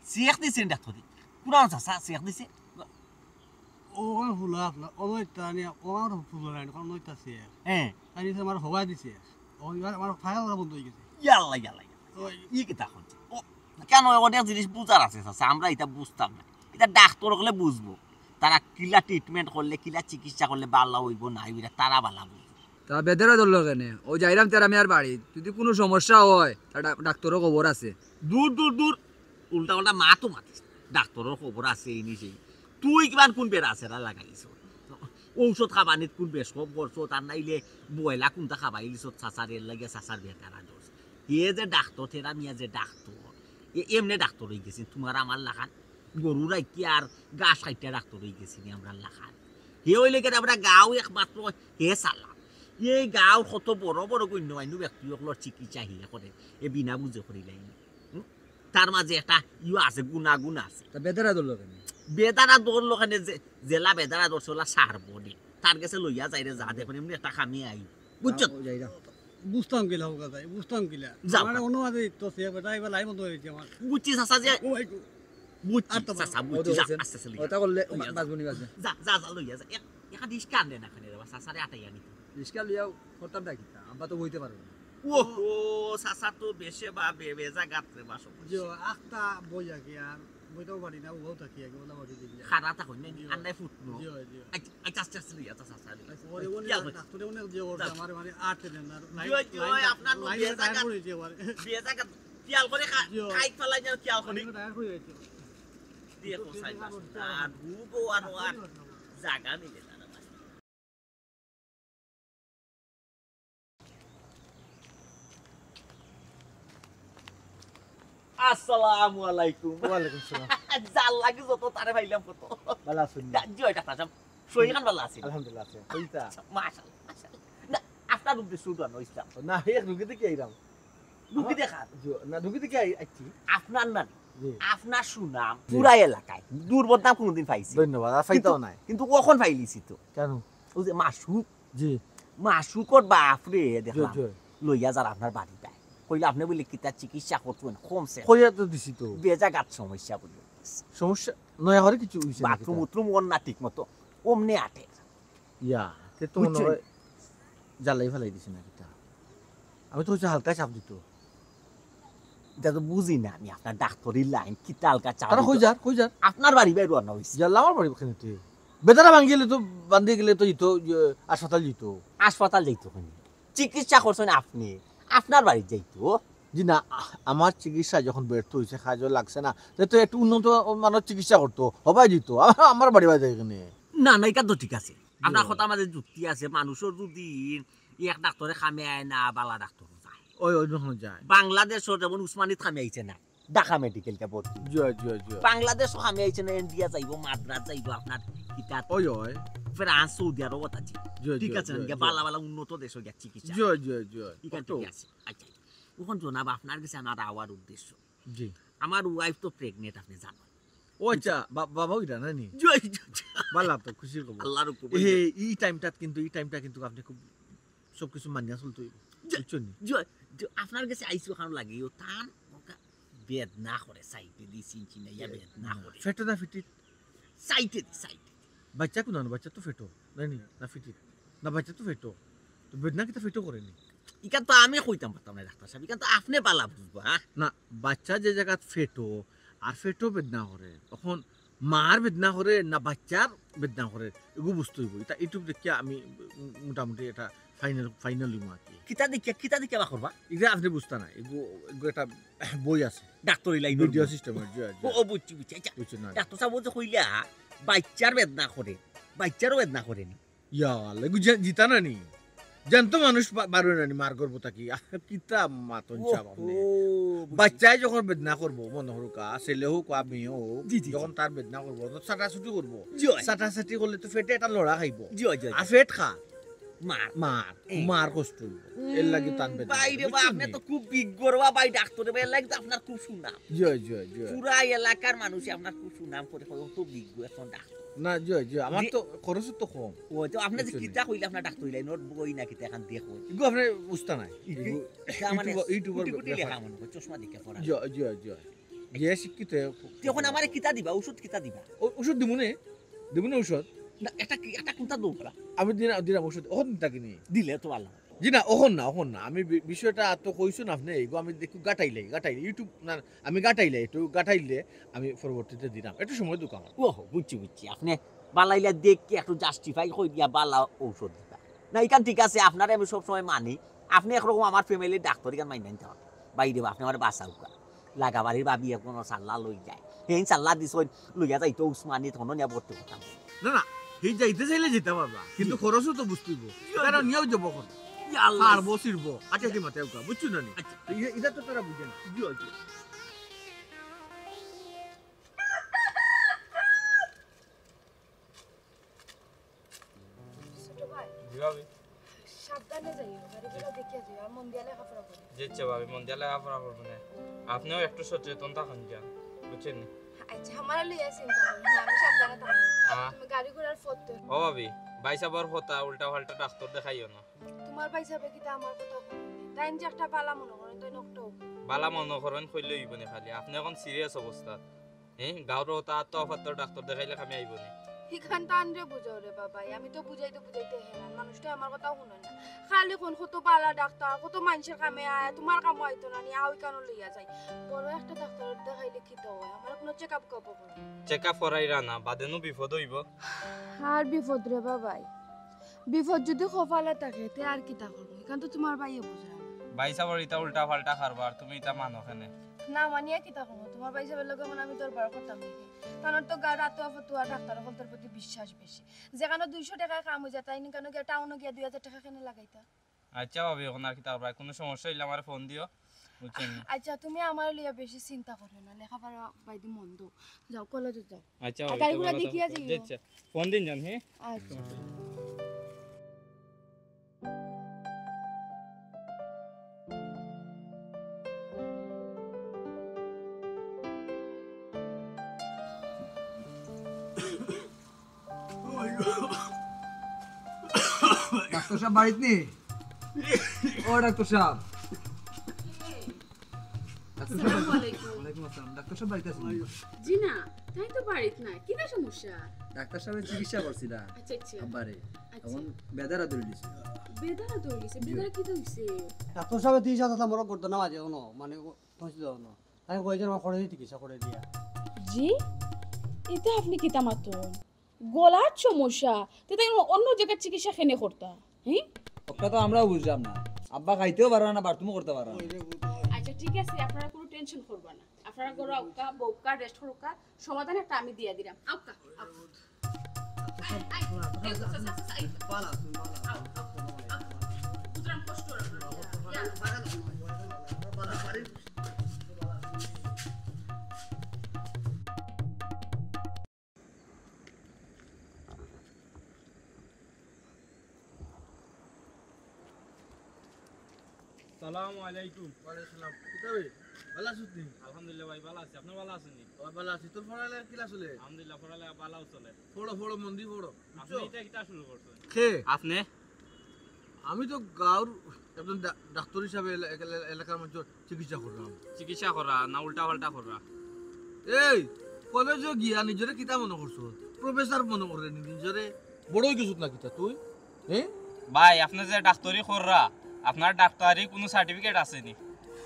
সেক দিছে নি ডাক্তারে? কুনান চাচা সেক দিছে? ও ফুলা, ফুলা, ও নইতা নি, ও ফুলা লাইন, কোন নইতা সেক। হ্যাঁ। তাই নিচে আমার হবা দিছে। ও এবার আমার ফায়ার করা বন্ধ অই গেছে। ইয়াল্লা, ইয়াল্লা, ইয়াল্লা। ই কিতা করছে? ও, কেন অনেক জিনিস বুঝার আছে, চাচা, আমরা ইতা বুঝতাম না। ইতা ডাক্তর অকলে বুঝবো, তারা কিলা treatment করলে, কিলা চিকিৎসা করলে বালা অইবো না অইবো, ইতা তারা বালা বুঝবো। তা বেদেরা ধরলো কেনে? ও যাইরাম তেরা মিয়ার বাড়ি, যদি কুনু সমস্যা অয়, তা ডা-, ডাক্তরর খবর আছে। দূর, দূর, দূর, উল্টা পাল্টা মাত মাতিস। ডাক্তরর খবর আছে, এই নিশে। তুই কিমান কুন বেড়া আছে, এরা লাগাইছ? ঔষধ খাবানিত কুন বেশ কম করছো, তার নাইলে বয়লা কুনটা খাবাইলিছ, চাচার এর লাগে চাচার বেতারা ধরছে। হে যে ডাক্তর, তেরা মিয়া যে ডাক্তর, এ-, এমনে ডাক্তর অইগেছে, তুমার আমার লাখান গরু রাখিয়া আর ঘাস কাটিয়া ডাক্তর অইগেছে নি আমরার লাখান। হে অইলে কেনে আমরা গাঁও একমাত্র হে চালা। এই গাঁওর কত বড় বড় গণ্যমান্য ব্যক্তি অকলর চিকিৎসা হে করে, এ বিনা বুঝে করিলাইন। হুম? তার মাঝে একটা ইয়ে আছে, গুণাগুণ আছে। তা বেদারা ধরলো কেনে? বেদারা ধরলো কেনে যে, যেলা বেদারা ধরছে ওলা সার বডি। তার গেছে লইয়া যাইরে যা, দেখুন এমনে একটা কামে আই। বুঝছো? যাও, যাই, যাও। বুঝতাম কিলা, হোক যাই, বুঝতাম কিলা। যাও। আমার অনুবাদে তো সে বেটা এবার লাই বন্ধ হয়ে গেছে আমার। বুঝছি চাচা যে, ও ভাই গো। বুঝছি আর তো চাচা, বুঝছি, যা, আস্তে আস্তে লইয়া। ওটা করলে বাঁচবো নি, বাঁচবো। যা, যা, যা, লইয়া যা। এক, এক রিস্কা আনলে না কেনে রে বা, চাচারে আটাইয়া নিতে। রিস্কা লইয়াও করতাম না কিতা, আমরা তো বইতে পারবো না। ওহো, চাচা তো বেশে বা বে-, বেজাগাত রে বা সমস্যা। জি, আখতা বই আগে আর বইতেও পারি না, উহাও থাকি আগে, ওলা বাড়ি দিকে। খাড়া থাকো, নেই, জি, আর নাই ফুটনো। জি, জি। আচ্ছা, আচ্ছা, আস্তে আস্তে লইয়া, চাচা, চাচা, লইয়া। আচ্ছা, ওরে, ওরে, খেয়াল করি। ডাক্তারে অনেক যে ওর যাও। আমার, মানে, আট দেন আর জি, লাইন, জি, লাইন, আপনার লাইন বেজাগাত, টায়ার পড়ে গেছে আমার। বেজাগাত, খেয়াল করে খা-, জি, ওর। খাই ফালাই যাও, খেয়াল করে। লাইন টায়ার পড়ে গেছে। দিয়ে কোথায় যাস? আর ভুগো আর ও আর জাগা মিলে না রে ভাই। আসসালামু আলাইকুম। ওয়ালাইকুম সালাম। যার লাগে যত তারে পাইলাম কত। ভালা আছইন নি? জি, ওই ডাক্তার সাহেব। শরীর খান ভালা আছে? আলহামদুলিল্লাহ আছে। কইতা? মাশাআল্লাহ, মাশাআল্লাহ। না, আপনার উদ্দেশ্যে উঠানো ইসলাম। না, এক রুগী দেখি আইরাম। রুগী দেখার? জি, না, রুগী দেখি আই-, আইছি। আপনার না, জি। আপনার সুনাম জি। পুরা এলাকায়। দুর্বদনাম কোনোদিন পাইছি। ধন্যবাদ, আর পাইতাও কিন্তু, নাই। কিন্তু অখন পাইলিছি তো। কেন? ওই যে মাসুক, জি। মাসুকর বাপরে দেখলাম। জি, জি। লইয়া যার আপনার বাড়িত। কইলে আপনে বলে কিতা চিকিৎসা করতেন, কমছে। কইয়া তো দিছি তো। বেজাগাত সমস্যা বলে। সমস্যা? নয়া করে কিছু হইছে না বাথরুম কিতা? উথরুম ওর না ঠিক মতো। অমনে আটে। ইয়া, তে তো মনে বুঝছেন? হয় জ্বালাই ফালাই দিছে না কিতা? আমি তো হচ্ছে হালকা চাপ দিত। ইটা তো বুঝি না আমি, আপনার ডাক্তারি লাইন, কিতা হালকা চাপ তারা দিত? কই যার, কই যার? আপনার বাড়ি বাইরে রওনা হইছে। ইয়াল্লা, আমার বাড়ি ওখানে তুই। বেদারা ভাঙ্গি গেলে তো, বান্ধি গেলে তো ইতো, ইয়ে, হাসপাতাল যাইতো। হাসপাতাল যাইতো কেনে? চিকিৎসা করছেন আপনি, আপনার বাড়ি যাইতো। জি না, আ-, আমার চিকিৎসা যখন ব্যর্থ হইছে, কাজও লাগছে না, তে তো একটু উন্নত মানের চিকিৎসা করতো, হবাই দিত। আ-, আমার বাড়ি বাড়ি এখানে। না, না, এটা তো ঠিক আছে। আপনার জি। কথা মাঝে যুক্তি আছে, মানুষের যদি এক ডাক্তারে কামে আয় না, বালা ডাক্তার যায়। ওই, ওই যখন যায়। বাংলাদেশও যেমন উসমানীত কামে আইছে না, ঢাকা মেডিকেলটা ভর্তি। জি, জি, জি। বাংলাদেশও কামে আইছে না, ইন্ডিয়া যাইবো, মাদ্রাজ যাইবো, আপনার কিতা ওই, ওই। ফ্রান্স, সৌদি আরব কথা জি। জি, ঠিক জি, আছে, জি, না? জি। বালা বালা উন্নত দেশও গিয়া চিকিৎসা। জি, জি, জি। ঠিক আছে, অত। ঠিক আছে। আচ্ছা, এখন জনাব আপনার গেছে আমার আওয়ার উদ্দেশ্য। জি। আমার ওয়াইফ তো প্রেগনেন্ট, আপনি জানেন। ও আচ্ছা, বা-, বাবা ওইটা না নি? জি, জি, জি। বালা তো, খুশির খবর। আল্লাহর হুকুম। এ, এই টাইমটা কিন্তু, এই টাইমটা কিন্তু আপনি খুব সবকিছু মানিয়া চলতে হইব। জি, বুঝছেন নি? জি, জি, আপনার গেছে আইসি ওখানে লাগিও, তান ওটা বেদনা করে, সাইডে দি চিনচিনাইয়া এ, বেদনা না, করে। ফেটো না ফিটিত? সাইডে দি, সাইডে দি। বাচ্চা কোন আনো? বাচ্চা তো ফেটো, না নি? না ফিটিত? না, বাচ্চা তো ফেটো। তো বেদনা কিতা ফেটো করে নি? ইখান তো আমি কইতাম পারতাম না, ডাক্তার সাহেব। ইখান তো আপনি বালা বুঝবা, হ্যাঁ? না, বাচ্চা যে জায়গাত ফেটো, আর ফেটো বেদনা করে, তখন মার বেদনা করে না বাচ্চার বেদনা করে, এগু বুঝতে হইব। এটা YouTube দেখিয়া আমি, উম, মোটামুটি এটা ফাইনাল, ফাইনাল হইব আর কি। কিতা দেখিয়া, কিতা দেখিয়া বা করবা? এটা আপনি বুঝতা না, এগু, এগু একটা বই আছে। ডাক্তারি লাইন ভিডিও সিস্টেম, জি, জি। ও, ও, বুঝছি, বুঝছি। আচ্ছা, বুঝছি না। ডাক্তার সাহেব, ও যে কইলা, বাচ্চার বেদনা করে, বাচ্চারও বেদনা করে নি? ইয়া আল্লাহ, এগু জে-, জিতা না নি? জানতো মানুষ বা-, বারোয় না নি মার গর্ভ থাকি? আহ, কিতা মাতন চাপ আপনি? ওহো, বুঝছি। বাচ্চায় যখন বেদনা করবো, মনে হোক, আ, ছেলে হোক, আ, মেয়ে হোক, জি, জি, যখন জি। তার বেদনা করবো, তো ছাটাছুটি করবো। জি, হয়। ছাটাছাটি করলে তো ফেটে একটা লড়া খাইবো। জি, হয়, জি, হয়। আর ফেট খা। মার। মার। এ। মার কষ্ট হইবো। এর লাগি তান বেদনা ভাই রে করে, বা, বুঝছেন আপনি নি? তো খুব বিজ্ঞ রে বা, ভাই ডাক্তার রে বা, এর লাগি তো আপনার খুব সুনাম। জি, জি, জি। পুরা এলাকার মানুষে আপনার খুব সুনাম করে, কয়, "ও তো বিজ্ঞ এখন ডাক্তার।" না, জি, জি, আমার জি। তো খরচ তো কম। ও, তো আপনি যে বুঝছেন নি? কিতা কইলে আপনার ডাক্তারি লাইন, ওর বই না কিতা এখন দেখো। এগু আপনি বুঝতা নাই। ইগু এটা মানে YouTube, YouTubeর কুটি কুটি ব্যাপার। লেখা মনে হয়, চশমা দেখে পড়া। জি, জি, জি। যে শিক্ষিত, তে এখন আমারে কিতা দিবা? ওষুধ কিতা দিবা? ও-, ওষুধ দিমু নে, দিমু নে ওষুধ। না, এটা কি, এটা কোনটা দরকার? আমি দিলাম, দিলাম ওষুধ, ওষুধ নিতা কিনি। দিলে তো ভালো। জি না, অখন না, অখন না। আমি বি-, বিষয়টা তো কইছইন আপনে, এইগু আমি একটু গাটাইলাই, গাটাইলাই, YouTube না, আমি গাটাইলাই, একটু গাটাইলে আমি পরবর্তীতে দিরাম। একটু সময় দেউক্কা আমার। ওহ, বুঝছি, বুঝছি। আপনে বালা ইলা দেখি একটু justify করি দিয়া বালা ঔষধ দিবা। না, ইখান ঠিক আছে, আপনারে আমি সব সময় মানি। আপনে একরকম আমার family-র ডাক্তার, ইখান মাইনা নিতা। ভাই রে বা, আপনে আমারে বাঁচাউক্কা। লাগাবাড়ির ভাবি এখনো সাল্লা লই যায়। হেইন সাল্লা দিছইন, লইয়া যাইতো উসমানী, তখন নিয়া ভর্তি করতাম। না, না, হি যাইতে চাইলে যাইতা পারবা, কিন্তু জি। খরচও তো বুঝতে অইবো। জি, তারা জি। নিয়াও যাবো অখন। ইয়া আল্লাহ। পারবো, ছিড়বো। আচ্ছা, কি মাথায় উঠা, বুঝছো না নি? আচ্ছা। তো ইয়ে, ইটা তো তারা বুঝে না। জি, জি। ছোট ভাই। জি ভাবি। সাবধানে যাইও, গাড়ি ঘোড়া দেখিয়া যাইও, আর মন দিয়া লেখাপড়া করো। জি আচ্ছা ভাবি, মন দিয়া লেখাপড়া করবো নে। আপনেও একটু সচেতন থাকইন যান, বুঝছইন নি? আচ্ছা, আমারে লইয়া চিন্তা করো না, আমি সাবধানে থাকমু। হ্যাঁ। তুমি গাড়ি ঘোড়ার ফটো। ও ভাবি, ভাইসাবর কথা উল্টা পাল্টা ডাক্তার দেখাইও না। তুমার ভাইসাবে কিতা আমার কথা হুনইন নি? তাইন যে একটা বালা মনো করইন, তাইন অকটাউ। বালা মনো করইন কইলে অইবো নি খালি? আপনে অখন serious অবস্থা। হে, গাঁওর অতা আতো আপাত্ত ডাক্তার দেখাইলে কামে আইবো নি? হিখান তানরে বুঝাও রে বাবাই, আমি তো বুঝাইতে বুঝাইতে হেরান, মানুষটা আমার কথা হুনে না। খালি কইন কত বালা ডাক্তার, কত মানষর কামে আয়, তুমার কামো আইতো না নি, আও ইখানো লইয়া যাই। বড় একটা ডাক্তার দেখাইলে কিতা অয়? আমার কুনু check up করবো না। Check up করাইরা না, বাদে নু বিপদ অইবো। আর বিপদ রে বাবাই, বিপদ যুদি কপালো থাকে, তে আর কিতা করবো? ইখান তো তুমার ভাইয়ে বুঝরা না। ভাইসাবর ইতা উল্টা পাল্টা কারবার, তুমি ইতা মানো কেনে? না মানিয়া কিতা করমু? তুমার ভাইসাবর লগে অখন আমি দরবার করতাম নি? তানর তো গাঁওর আতো আপাত্ত আর ডাক্তার অকলতর প্রতি বিশ্বাস বেশি। যেখানো দুইশো টেকায় কাম অই যায়, তাইন ইখানো গিয়া টাউনো গিয়া দুই হাজার টেকা কেনে লাগাইতা? আচ্ছা ভাবি, অখন আর কিতা করবা? কুনু সমস্যা অইলে আমারে ফোন দিও, বুঝছইন নি? আচ্ছা, তুমি আমারে লইয়া বেশি চিন্তা করিও না, লেখাপড়া বায়দি মন দেও। যাও, কলেজো যাও। আচ্ছা আর ভাবি, গাড়ি ঘোড়া দেখিয়া যাইও। জি আচ্ছা, ফোন দিন যান, হে? আচ্ছা। ডাক্তার সাব বাড়িত নি? ও ডাক্তার সাব। Doctor sub. আসসালামু আলাইকুম। ওয়ালাইকুম আসসালাম। ডাক্তার সাব বাড়িত আছইন নি? জি না, তাইন তো বাড়িত নাই। কিতা সমস্যা? ডাক্তার সাবে চিকিৎসা করছিলা। আচ্ছা, আচ্ছা। আব্বারে। আচ্ছা। অখন বেদারা ধরি দিছে। বেদারা ধরি দিছে? জি। বেদারা কিতা অইছে? ডাক্তার সাবে তিরিশ হাজার টাকা মরক করতো না মাঝে কোনো, মানে, পৌঁছে দাও না। তাই কইছে আমার করে দিতে চিকিৎসা করে দিয়া। জি? ইতা আপনে কিতা মাতইন? গলাত সমস্যা, তে তাইন অন্য জাগাত চিকিৎসা কেনে করতা? হি? অতা তো আমরাও বুঝলাম না। আব্বা খাইতেও পাররা না, বাথরুমও করতা পাররা না। আচ্ছা, ঠিক আছে, আপনারা কুনু tension করবা না। আপনারা ঘরো আউক্কা, বউক্কা, rest করউক্কা, সমাধান একটা আমি দিয়া দিরাম। আউক্কা, আউক্কা। আই, আই, এই, আচ্ছা, আচ্ছা, আচ্ছা, আই। আও, আও, আও। সুতরাং কষ্ট অইরা না। ইয়া। সালামু আলাইকুম। ওয়ালাইকুম সালাম। কিতা বে? ভালা আছস নি? আলহামদুলিল্লাহ ভাই, ভালা আছি। আপনে ভালা আছইন নি? ও, ভালা আছি। তোর পড়ালেখা কিলা চলে? আলহামদুলিল্লাহ, পড়ালেখা ভালাউ চলে। পড়ো, পড়ো, মন দি পড়ো। আপনে বুঝছো? ইটা কিতা শুরু করছইন? কে? আপনে? আমি তো গাঁওর একজন ডা-, ডাক্তার হিসাবে এলা-, এলা-, এলাকার মানষর চিকিৎসা কররাম। চিকিৎসা করা না উল্টা পাল্টা করা? এই, কলেজো গিয়া নিজরে কিতা মনো করছস? Professor মনো কররে নি নিজরে? বড় অই গেছত না কিতা তুই? হে? ভাই, আপনে যে ডাক্তারি কররা, আপনার ডাক্তারি কুনু certificate আছে নি?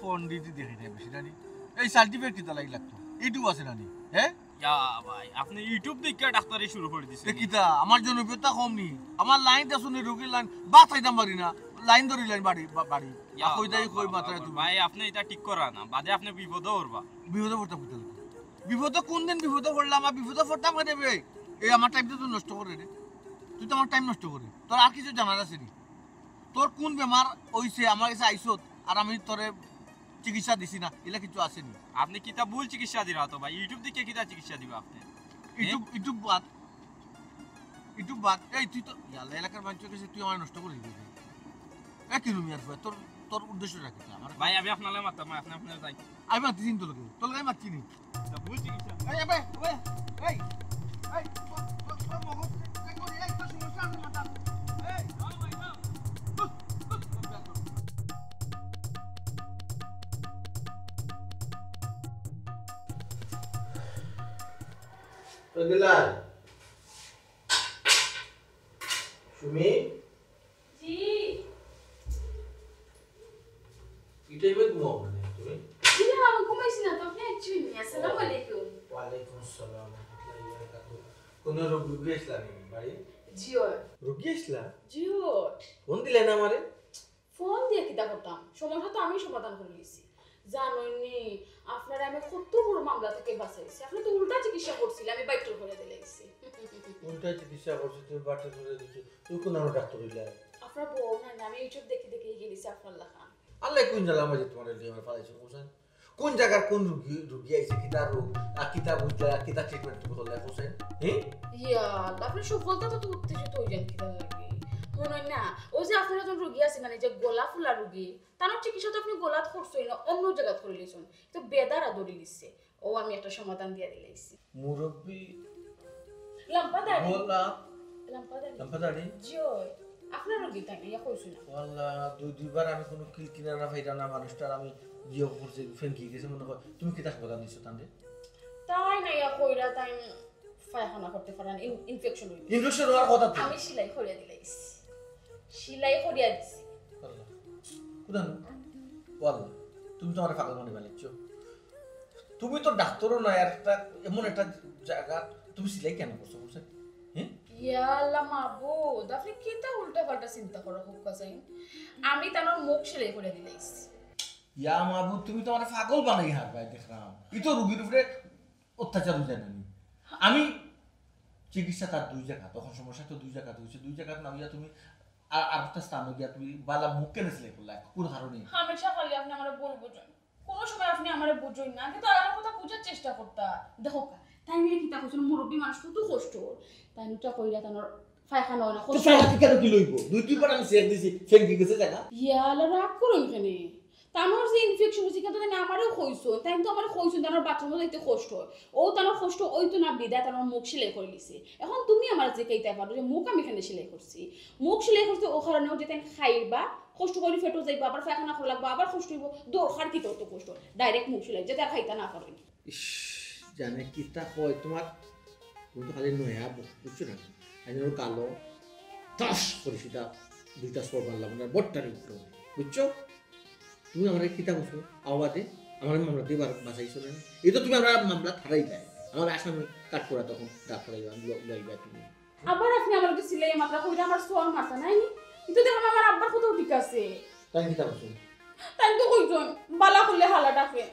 পণ্ডিতি দেখি না বেশি জানি। এই certificate কিতা লাগি লাগতো? YouTube আছে না নি? হে? ইয়া ভাই, আপনে YouTube দেখিয়া ডাক্তারি শুরু করি দিছইন এ নি? কিতা, আমার জনপ্রিয়তা কম নি? আমার line দেখছস নি, রোগীর line, ভাত খাইতাম পারি না, line ধরি line বাড়ি, বা-, বাড়ি। ইয়া আর কই যাই আল্লাহ, কই আল্লাহ মাত্রায় আকবার। তুমি। ভাই, আপনে ইটা ঠিক করা না, বাদে আপনে বিপদো পড়বা। বিপদো পড়তাম কিতা লাগি? বিপদো কুন দিন বিপদো পড়লাম, আর বিপদো পড়তাম কেনে বে? এই আমার time টা তো নষ্ট করে রে। তুই তো আমার time নষ্ট করে। তোর আর কিছু জানার আছে নি? তোর কুন বেমার অইছে, আমার গেছে আইছত, আর আমি তোরে চিকিৎসা দিছি না, ইলা কিছু আছে নি? আপনে কিতা ভুল চিকিৎসা দিরা তো ভাই? YouTube দেখিয়া কিতা চিকিৎসা দিবা আপনে? YouTube, YouTube বাদ। YouTube বাদ। এই তুই তো, ইয়াল্লা, এলাকার মানষর গেছে তুই আমারে নষ্ট করি দিবি। এ কিনু মিয়ার ফুয়া, তোর, তোর উদ্দেশ্যটা কিতা? ভাই, আমি আপনার লগে মাততাম না, আপনে, আপনে যাই। আমি মাতছি নি তোর লগে, তোর লগে আমি মাতছি নি। তা ভুল চিকিৎসা। এই, এই, এই, এই, এই, তোর, তোর, তোর মগজ check করি, এই, তোর সমস্যা আছে মাথাত। এই, যাও ভাই, যাও। সুমি? জি। টেবিল ঘুমাও মানে তুমি? জি না, আমি ঘুমাইছি না, তো আপনি আইছেন নি। আসসালামু আলাইকুম। ওয়ালাইকুম আসসালাম ওয়া রাহমাতুল্লাহি ওয়া বারাকাতুহু। কোন রোগ, রুগী আসলা নি বাড়ি? জি অয়। রুগী আসলা? জি অয়। ফোন দিলে না আমারে? ফোন দিয়া কিতা করতাম? সমস্যা তো আমি সমাধান করি লিছি। জানইন নি, আপনারে আমি কত বড় মামলা থাকি বাঁচাইছি। আপনি তো উল্টা চিকিৎসা করছিলেন, আমি বাইট্টল করে দিলাইছি। উল্টা চিকিৎসা করছি, তুমি বাইট্টল করে দিছো। তুমি কোন আমার ডাক্তার হইলা? আপনার বউ নাই না, আমি YouTube দেখি দেখি গেলিছি আপনার লাখান। আল্লাহ কোন জ্বালা মাঝে তোমার লিয়ে আমার ফালাইছে, কোন জায়গার কোন রুগী, রুগী আইছে, কিতা রোগ, আর কিতা বুঝলা, আর কিতা ট্রিটমেন্ট তুমি করলে, হোসেন? হ্যাঁ? ইয়া আল্লাহ, আপনি সফলতা মতো উত্তেজিত হয়ে যান কিতা লাগে? মনে হয় না, ও যে আপনার একজন রুগী আছে না, যে গলা ফুলা রুগী, তার চিকিৎসা তো আপনি গলাত করছই না, অন্য জায়গাত করে লিছুন, তো বেদারা ধরে লিছে। ও, আমি একটা সমাধান দিয়া দিলাইছি। মুরব্বি লাম্পা দাড়ি। গোলাপ। লাম্পা দাড়ি। লাম্পা দাড়ি? জি অয়। আপনার রোগী তাই না, ইয়া কইছি না। ওয়াল্লা, দুই দুইবার আমি কোনো কিল কিনারা পাইরা না, মানুষটার আমি ইয়ে করছি, ফেঙ্কি গেছে মনে হয়। তুমি কিতা সমাধান দিছো তানরে? তাই না, ইয়া কইরা তাই পায়খানা করতে পারেন, ইন-, ইনফেকশন হইবে। ইনফেকশন হওয়ার কথা তো। আমি সেলাই করিয়া দিলাইছি। সেলাই করিয়া দিছি। আল্লাহ। কোথায়? ওয়াল্লা, তুমি তো আমার পাগল মনে বানাইছো। তুমি তো ডাক্তারও না, আর একটা এমন একটা জায়গা তুমি সেলাই কেন করছো, বুঝছো? হ্যাঁ? ইয়া আল্লাহ মাবুদ, আপনি কিতা উল্টা পাল্টা চিন্তা করো, হুক্কা চাইন। আমি তানোর মুখ সেলাই করে দিলাইছি। ইয়া মাবুদ, তুমি তো আমার পাগল বানাই হারবায় দেখলাম। ই তো রুগীর উপরে অত্যাচার হয়ে যায় না নি? আমি চিকিৎসা তার দুই জায়গা, তখন সমস্যা তো দুই জায়গা হয়েছে, দুই জায়গা না হইয়া তুমি আর, আর একটা স্থানে গিয়া তুমি বালা মুখ কেন সেলাই করলা? কোন কারণে? হামেশা খালি আপনি আমারে ভুল বুঝেন। কোনো সময় আপনি আমারে বুঝেন না, কিন্তু আমার কথা বুঝার চেষ্টা করতা। দেখো কা, তাই নিয়ে কিতা কইছিল, মুরব্বী মানুষ কত কষ্ট। তাই নিটা কইরা তানোর পায়খানা হয় না, তো কষ্ট। পায়খানা কেন কি লইব? দুই তিনবার আমি চেক দিছি, ফেক দিয়ে গেছে জায়গা। ইয়া আল্লাহ, রাগ করুন কেনে? তানোর যে ইনফেকশন হয়েছে, কিন্তু তাই আমারেও কইছো, তাই তো আমারে কইছো, তানোর বাথরুমে যাইতে কষ্ট হয়। ও তানোর কষ্ট ওই তো না, বিদায় তানোর মুখ সেলাই করে দিছে। এখন তুমি আমার যে কইতে পারো যে মুখ আমি এখানে সেলাই করছি, মুখ সেলাই করছে ও কারণে ও যে তাই খাইবা, কষ্ট করে পেটও যাইবা, আবার পায়খানা করা লাগবো, আবার কষ্ট হইব, দরকার কি তত কষ্ট? ডাইরেক্ট মুখ সেলাই, যাতে আর খাইতা না পারে। ইস, জানে কিতা কয় তোমার, তুমি তো খালি নয়া বু-, বুঝছো না? আমি ওর কালো, ঠাস করে সিধা দুইটা সর মারলাম, ওনার বট্টারি উঠলো, বুঝছো? তুমি আমার কিতা করছো? আওয়াজে আমার মামলা দিয়ে বার-, বাঁচাইছো না? এই তো তুমি আমার মামলা থারাই দেয়, আমার আসামি কাট করা তখন ডাক করাইবা, ল-, লইবা তুমি। আবার আপনি আমার লগে সিলাই মাতরা কইরা আমার সোয়াল মারতা নাই নি? কিন্তু দেখলাম আমার আব্বার কথাও ঠিক আছে। তাই কিতা করছো? তাই তো কইছইন, বালা করলে হালা ডাকে।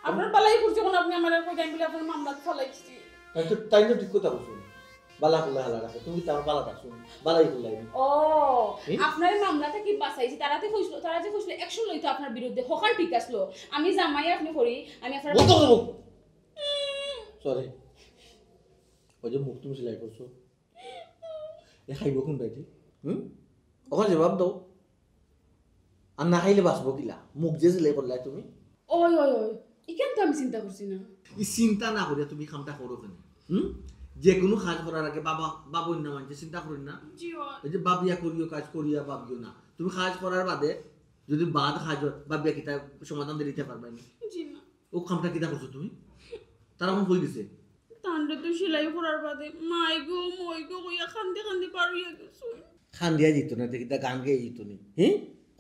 আপনার বালাই করছে কোন, আপনি আমার কই যাইন বলে আপনার মামলা ফালাইছি। তাই তো, তাই তো ঠিক কথা করছো। বালা করলে হালা ডাকে, তুমি তো আমার বালা ডাকছো, বালাই করলাই। ও, হুম? আপনার মামলা থাকি বাঁচাইছি, তারা তো কইছিল, তারা যে কইছিল অ্যাকশন লইতো আপনার বিরুদ্ধে, হকান ঠিক আসলো। আমি জামাই আপনি করি, আমি আপনার বলতো তো মুখ। সরি। ওই যে মুখ তুমি সেলাই করছো, এ খাইব কোন বেটি? হুম? ওখানে জবাব দাও। আর না খাইলে বাঁচবো কিলা? মুখ যে সেলাই করলাই তুমি। ওই, ওই, ওই, ইখান তো আমি চিন্তা করছি না। এই চিন্তা না করিয়া তুমি কামটা করো কেন? হুম? যে কোনো কাজ করার আগে বাবা, বাবা অন্য মানছে চিন্তা করুন না। জি, ওই। এই যে বাবিয়া করিও কাজ করিয়া বাবিও না। তুমি কাজ করার বাদে যদি বাদ কাজ হয়, বাবিয়া কিতা সমাধান দিয়ে দিতে পারবে না। জি না। ও কামটা কিতা করছো তুমি? তারা এখন কই গেছে? তানরে তো সেলাই করার বাদে মাই গো, মই গো কইয়া কান্দি কান্দি পার হইয়া গেছে। কান্দিয়া যেত না, দেখি তা গান গেয়ে যেত নি। হি?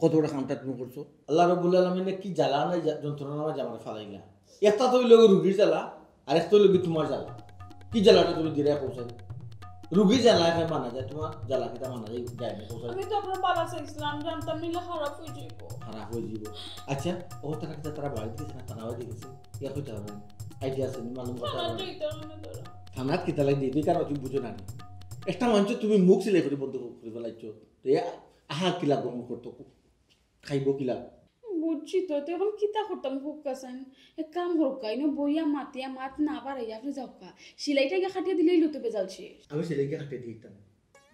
কত বড় কামটা তুমি করছো? আল্লাহ রাব্বুল আলামিনে কি জ্বালা না যা-, যন্ত্রণা না জামারে ফালাইলা। একটা তো হইল রুগীর জ্বালা, আর একটা হইল কি তোমার জ্বালা। কি জ্বালাটা তুমি দিরায় পৌঁছাই? রুগীর জ্বালা এখানে মানা যায়, তোমার জ্বালা কিতা মানা যায়, যায় না পৌঁছাই? আমি তো আপনার বালা চাইছিলাম, জানতাম নিলে খারাপ হয়ে যাইব। খারাপ হয়ে যাইব। আচ্ছা, ও তারা কিতা তারা বাড়িত গেছে না, তারা বাড়িত গেছে? ইয়া কইতে হবে না। আইডিয়া আছে নি, মালুম কথা থানাত হবে। যাইতে হবে না তারা। থানাত কিতা লাগি যাইতে, কারণ তুমি বুঝো না নি। একটা মানুষ তুমি মুখ সিলাই করে বন্ধ করে ফেলাইছো। তো এ আহা কিলা গ্রহণ করতো, খাইব কিলা? বুঝছি তো, তো এখন কিতা করতাম হুক্কা চাইন? এক কাম করুক্কা, ইনো বইয়া মাতিয়া মাত না বাড়াইয়া আপনি যাওক্কা। সিলাইটা গিয়ে কাটিয়ে দিলেই লইতো বেজাল শেষ। আমি সিলাইকে কাটিয়ে দিতাম।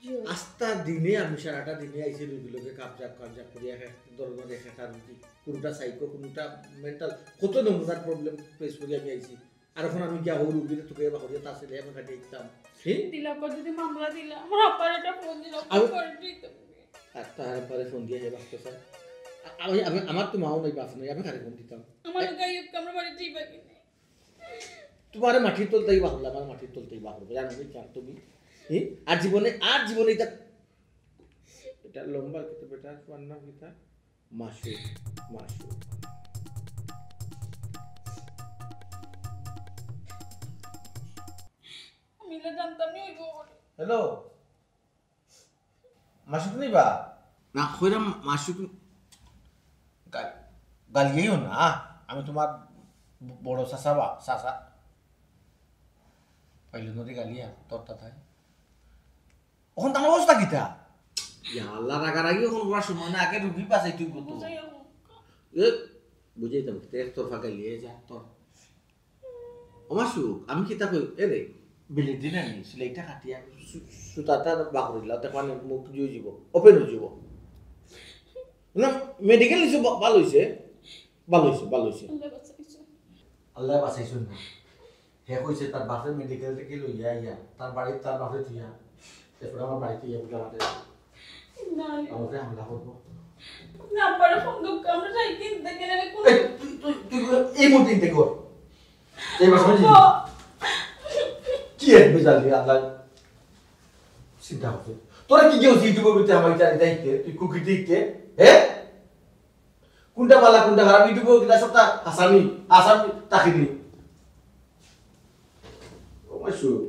জি। আস্তা দিনে আমি সারাটা দিনে আইসি রুগী লোকে কাবজাক কাবজাক করিয়া এক এক ধরনের এক একটা রুগী, কোনটা সাইকো, কোনটা মেন্টাল, কত নমুনার প্রবলেম ফেস করি আমি আইসি। আর এখন আমি গিয়া হৌ রুগীরে তোকে এবার করিয়া তার সিলাই আমি কাটিয়ে দিতাম। হে? দিলাম কর যদি মামলা দিলা, আমার আব্বার একটা ফোন দিলাম, আমি করে দিতাম। আর তার পরে ফোন দিয়া হে বাপ তো স্যার। আ-, আমি, আমি, আমার তো মাও নাই, বাপ নাই, আমি কারে ফোন দিতাম? আমার এ- গায়ে কামড় মারি দিবা কি নাই? তোমারে মাটির তলতেই বাহুল্লা, আমার মাটির তলতেই বাহুল্লা, জানো নি, জানো তুমি? হে? আর জীবনে, আর জীবনে এটা, এটা লম্বা, কিন্তু বেটা, তোমার নাম কিতা? মাসুক, মাসুক। আমি এটা জানতাম নি অইব বলে। হ্যালো, মাসুক নিবা? না, কইরাম মাসুক। গাল-, গালিয়াইও না। আমি তুমার ব-, বড় চাচা বা, চাচা। পাইলে নদী গালিয়া, তোর তাতাই। অখন তার অবস্থা কিতা? ইয়া আল্লাহ, রাগারাগি অখন করার সময় না, আগে রুগী বাঁচাইতে অইব তো। বুঝাইয়া হোক। এ, বুঝাইতাম কিতা, একতরফা গালিয়া যা, তোর। ও মাসুক, আমি কিতা কই, এ রে, বিলের দিন আনি, সিলাইটা কাটিয়া, সু-, সুতাটা বার করিলা, দেখবা নি মুখ জুই যাব, ওপেন অই যাব। না, মেডিকেল নিছো, বা-, ভালা অইছে, ভালা অইছে, ভালা অইছে। আল্লাহ বাঁচাইছে। আল্লাহ বাঁচাইছইন না। হে কইছে তার বাপে মেডিকেল থাকি লইয়া আইয়া, তার বাড়িত তার বাপে থইয়া, এরপরে আমার বাড়িত আইয়া বুঝা মাতে না, আমারে হামলা করবো। না, পারে ফোন দুঃখ, আমরা যাই কিনতে গেলে কোন এই, তুই, তুই, তুই এই মুহূর্তে ইনতে কর। এই মাসে আমি যাই। কি এক বেজাল দিয়ে আল্লাহ চিন্তা করছে। তোরা কি কেউ ইউটিউবের ভিতরে আমার ইটা দেখতে, তুই কুকি দেখতে, হ্যাঁ? কোনটা ভালা, কোনটা খারাপ, ইউটিউবে কিতা সবটা হাসানি, হাসানি তাকিনি। ও মাসুক।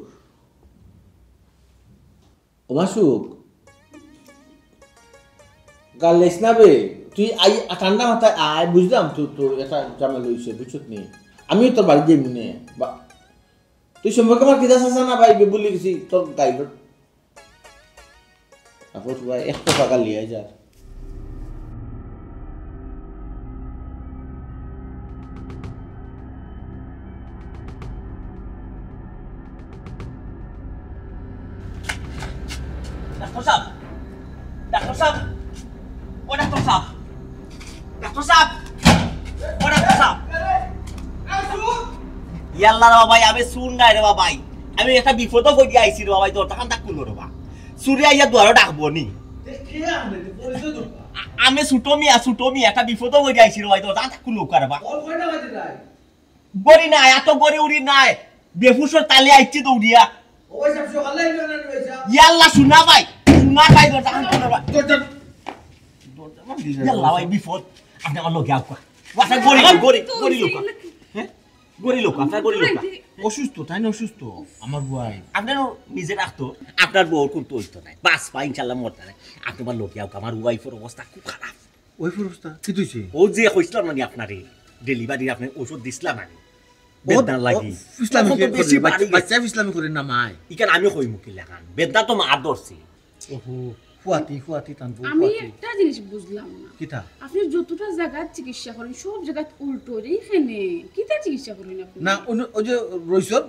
ও মাসুক। গাল লেস না বে। তুই আই, আ, ঠান্ডা মাথায় আয়, বুঝলাম তো, তো এটা ঝামেলা অইছে, বুঝছত নি? আমিও তোর বাড়ি যাইমু নে। বা-, তুই সম্পর্কে আমার কিতা চাচা না ভাই, বে, ভুলি গেছি, তোর গাইল। তারপর পুরা এক কথা গালি আই যার। ডাক্তার সাহেব, ডাক্তার সাহেব, ও ডাক্তার সাহেব, ডাক্তার সাহেব, ও ডাক্তার সাহেব। ইয়াল্লা রে বাবাই, আমি শুন নাই রে বাবাই, আমি একটা বিপদো পড়ি আইছি রে বাবাই, দরজা খানটা খুলো রে বা। চুরে আইয়া দুয়ারো ডাকবো নি। এ, কে আপনি? পরিচয় দরকার। আ-, আমি ছোট মিয়া, ছোট মিয়া, একটা বিপদো পড়ি আইছি রে ভাই, দরজা খুলো কার বা। ওর কয়টা বাজে নাই? গড়ি নাই, এত গড়ি উড়ি নাই। বেহুশর তালে আইছি দৌড়িয়া। ও ভাই সাহেব, সকালে আইবেন না ভাই সাহেব? ইয়াল্লা, শোনা ভাই, শোনা ভাই, দরজা খান খোলো ভাই। দরজা, দরজা ভাঙি যায়। ইয়াল্লা ভাই, বিপদ। আপনি আমার লগে আউকা। ওয়াসা গড়ি, গড়ি, গড়ি লোকা। হ্যাঁ? গড়ি লোকা, আপনার গড়ি লোকা। অসুস্থ, তাই না অসুস্থ? আমার ভাই। আপনারও নিজে রাখতো, আপনার বউর কিন্তু অইতো নাই। বাস বা ইনশাল্লাহ মরতে নাই। আপনি আমার লগে আউকা, আমার ওয়াইফের অবস্থা খুব খারাপ। ওয়াইফের অবস্থা? কি তুইছে? ও যে কইছিলাম না নি আপনারে, ডেলিভারির আপনি ঔষধ দিছিলাম আমি। বেদনা লাগি। ফিসলামি এখন তো করে, বেশি বাড়ি গেছে। বাচ্চা ফিসলামি করে না মায়। ইখান আমি কই মুখে লাগান। বেদনা তো মা ধরছে। ওহো, ফুয়াতি, ফুয়াতি, তানপুর, আমি ফুয়াতি। একটা জিনিস বুঝলাম না। কিতা? আপনি যতটা জায়গাত চিকিৎসা করেন, সব জায়গাত উল্টো রে এখানে। কিতা চিকিৎসা করেন আপনি? না, অন্য, ওই যে রইসর,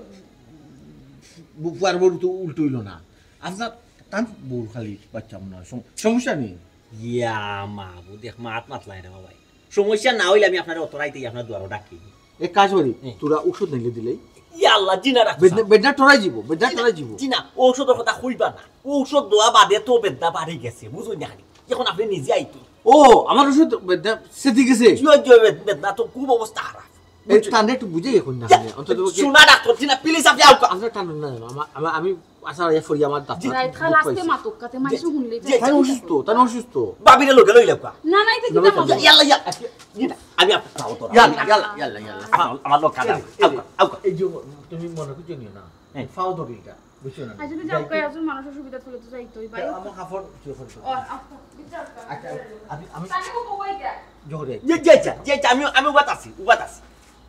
বু-, ফুয়ার বউর তো উল্টো অইলো না। আপনার তান বউর খালি বাচ্চা মনে হয়, সম-, সমস্যা নেই। ইয়া মাবুদ, এক মাত মাতলাই রে বাবাই। সমস্যা না অইলে আমি আপনারে অত রাইতে আপনার দুয়ারো ডাকি। এক কাজ করি, হ্যাঁ। তোরা ঔষধ নাইলে দিলেই। ইয়া আল্লাহ, জি না ডাক্তার বেদনা, সাহেব। বেদনা টরাই যাব, বেদনা জি না, টরাই যাব। জি না, ঔষধর কথা কইবা না। ঔষধ দেওয়া বাদে তো বেদনা বাড়ি গেছে, বুঝুন না খালি। এখন আপনি নিজে আইতো। ও, আমার ঔষধ বেদনা সেদি গেছে। জি অয়, জি অয়, বেদ-, বেদনা তো খুব অবস্থা খারাপ। এই বুঝুন। টানে একটু বুঝে এখন না, এ, মানে, অন্তত ওকে শোনা ডাক্তার, জি না, please আপনি আউকা। আমরা টানো না, না, আমার, আমার, আমি আশা ইয়া করি আমার ডাক্তার। রাইত খাল আস্তে মাতুক, কাতে মানুষ হুনলে জি, তাই অসুস্থ, তাই অসুস্থ। ভাবিরে লগে লইলে আউকা। না, না, এটা কিতা মাতুক? ইয়াল্লা, ইয়াল্লা, জি না, আমি আপনার পাও ধরা। ইয়াল্লা, ইয়াল্লা, ইয়াল্লা, ইয়াল্লা। আমার, আমার লোক কাটা, এই, এই, আউকা, আউকা। এই যে তুমি মনে করছো নিও না, হ্যাঁ। পাও ধরি এটা, বুঝছো না? আচ্ছা, তুই যাও, কই একজন মানুষের সুবিধা তুলে তো যাইতোই, ভাই। আমার কাপড় কি করছো? ও, আচ্ছা, বিচার কর। আচ্ছা, আমি, আমি তাকে কই যা? জোরে। জি, জি, আচ্ছা, জি, আচ্ছা, আমি, আমি উবাত আছি, উবাত আছি।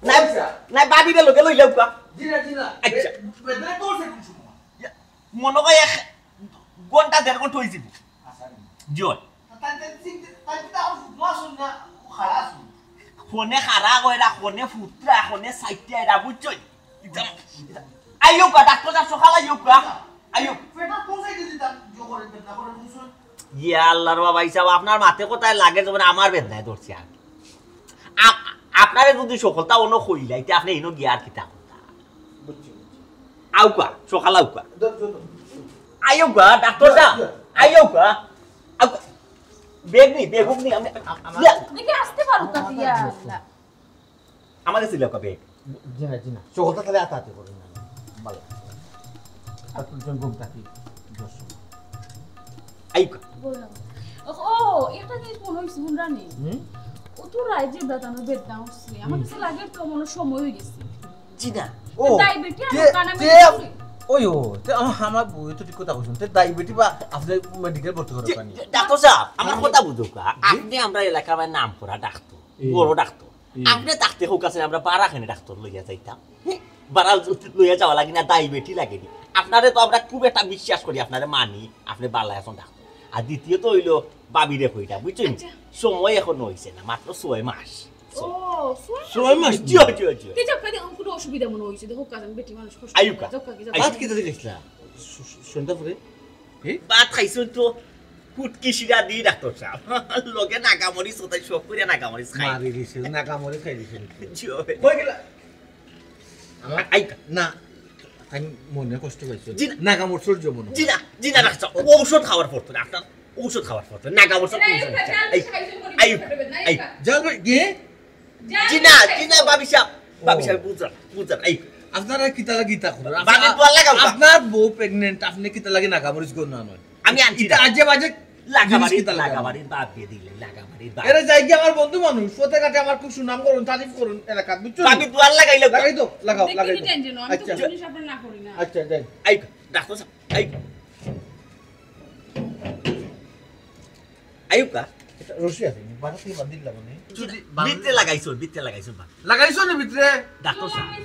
না, আচ্ছা। না, ভাবিরে লগে লইলে আউকা। জি না, জি না। আচ্ছা। বে-, বেদনা তো আছে কোন সময়? ইয়া, মনে হয় এক ঘন্টা, দেড় ঘন্টা অই যাইব। আচ্ছা। জি। তাই, তাই, তাই, তাই তো আমার ফুটবল আসুন না, খাড়া আসুন। কোনে খাড়া কইরা, কোনে ফুটরা, কোনে সাইডটা এরা, বুঝছো? ইতা, ইতা। আইও কা, ডাক্তার সাহেব, সকাল আইও কা। আইও। পেটটা কোন সাইডে দিতাম? জো করে পেটটা করে বুঝছো? ইয়া আল্লাহর বাবা, হিসাব আপনার মাতে কোথায় লাগে, যেমন আমার বেদনায় ধরছে আর কি। আ-, আপনারে যদি সফলতা অনো কইলা, ইতে আপনি ইনো গিয়া আর কিতা করতা? বুঝছি, বুঝছি। আউকা, সকাল আউকা। ধর, ধর, ধর। আইও গা, ডাক্তার সাহেব। ধর, ধর। আইও গা। আউকা। ব্যাগ নি, ব্যাগ হুক নি, আমি, আ-, আমার ইয়া। দেখি আসতে পারো, কাদিয়া। আমার কাছে লেখা ব্যাগ। জি না, জি না। সকালটা তাহলে আতাআতি করি না। ভালো। আর তুমি ঘুম থাকি। আইকা। বললাম। ও, একটা জিনিস মনে হইছে, হুনরানি? হুম? ও তো রাইজে বেদানো বেদনা উঠছে। আমার হুম। কাছে লাগে তো মনে হয় সময় হয়ে গেছে। জি না। ও, ডায়াবেটিস আর তে, কানা তে, মেডিসিন। ওই ও, তে আমা-, আমার বউ তো ঠিক কথা কইছেন। তে ডায়াবেটিস বা আপনি মেডিকেল ভর্তি করে জি, পানি। ডাক্তার সাহেব, আমার হুম। কথা বুঝুক, আ-, জি। আপনি আমরা এলাকার নাম করা ডাক্তার, হুম। বড় ডাক্তার। হুম। আপনি থাকতে হোক আছে, আমরা বারা খানে ডাক্তার লইয়া যাইতাম। বারা লইয়া যাওয়া লাগে না, ডায়াবেটিস লাগে নি। আপনারে তো আমরা খুব একটা বিশ্বাস করি, আপনারে মানি, আপনি বালা এখন ডাক্তার। আর দ্বিতীয়ত হইলো, বাবিরে কইটা, বুঝছেন? আচ্ছা। সময় এখনো হইছে না, মাত্র ছয় মাস। ও, ছয় মাস? ছয় মাস? জি, জি, জি। তে যাক, কাজে কোনো অসুবিধা মনে হইছে, দেখো, কাজে বেটি মানুষ কষ্ট আইউকা। করে। যাক, কাজে, যাক। আইউকা। আজ কি তারিখ আইছলা? সু-, সু-, সন্ধ্যা পরে? এ? ভাত খাইছইন তো, ফুটকি শিরা দি ডাক্তার সাহেব। লগে নাগামরিচ, ওটাই শখ করে নাগামরিচ খাই। মারি দিছে, নাগামরিচ খাই দিছে। জি, হবে। কই গেলা? আমার আই। না, আমি মনে কষ্ট পাইছি। জি না। নাগামরিচর জন্য। জি না, জি না, ডাক্তার সাহেব। ঔষধ খাওয়ার পর তো, ডাক্তার। ঔষধ খাওয়ার পর তো। নাগামরিচ এই, ঔষধ খাই। এই, এই, এই। যাও ভাই, গিয়ে? জি না, জি না, ভাবি সাহেব। ভাবি সাহেব, বুঝলাম, বুঝলাম। এই। আপনারা কিতা লাগি ইতা করেন? ভাবি, দোয়া লাগাও। আপনার বউ প্রেগন্যান্ট, আপনি কিতা লাগি নাগামরিচ গো না নয়? আমি আনছি ইতা না। আজে বাজে লাগাবাড়ি, জিনিস কিতা লাগান? লাগাবাড়ির বাদ দিয়ে দিলে, লাগাবাড়ির বাদ। এরা যাই কি আমার বন্ধু মানুষ, পথে ঘাটে আমার খুব সুনাম করুন, তারিফ করুন এলাকাত, বুঝছো? ভাবি, দোয়া লাগাইলে লাগাই তো, লাগাও, দেখি লাগাই কি তো। টেনশন, আমি তো আচ্ছা। কোনো হিসাব না করি না। আচ্ছা, যাই। এই, ডাক্তার সাহেব, এই। আইউকা। এটা রশি আছে নি? বারো থেকে বাদ দিলাম আমি। যদি ভিতরে লাগাইছো, ভিতরে লাগাইছো বা। লাগাইছো নি ভিতরে? ডাক্তার সাহেব,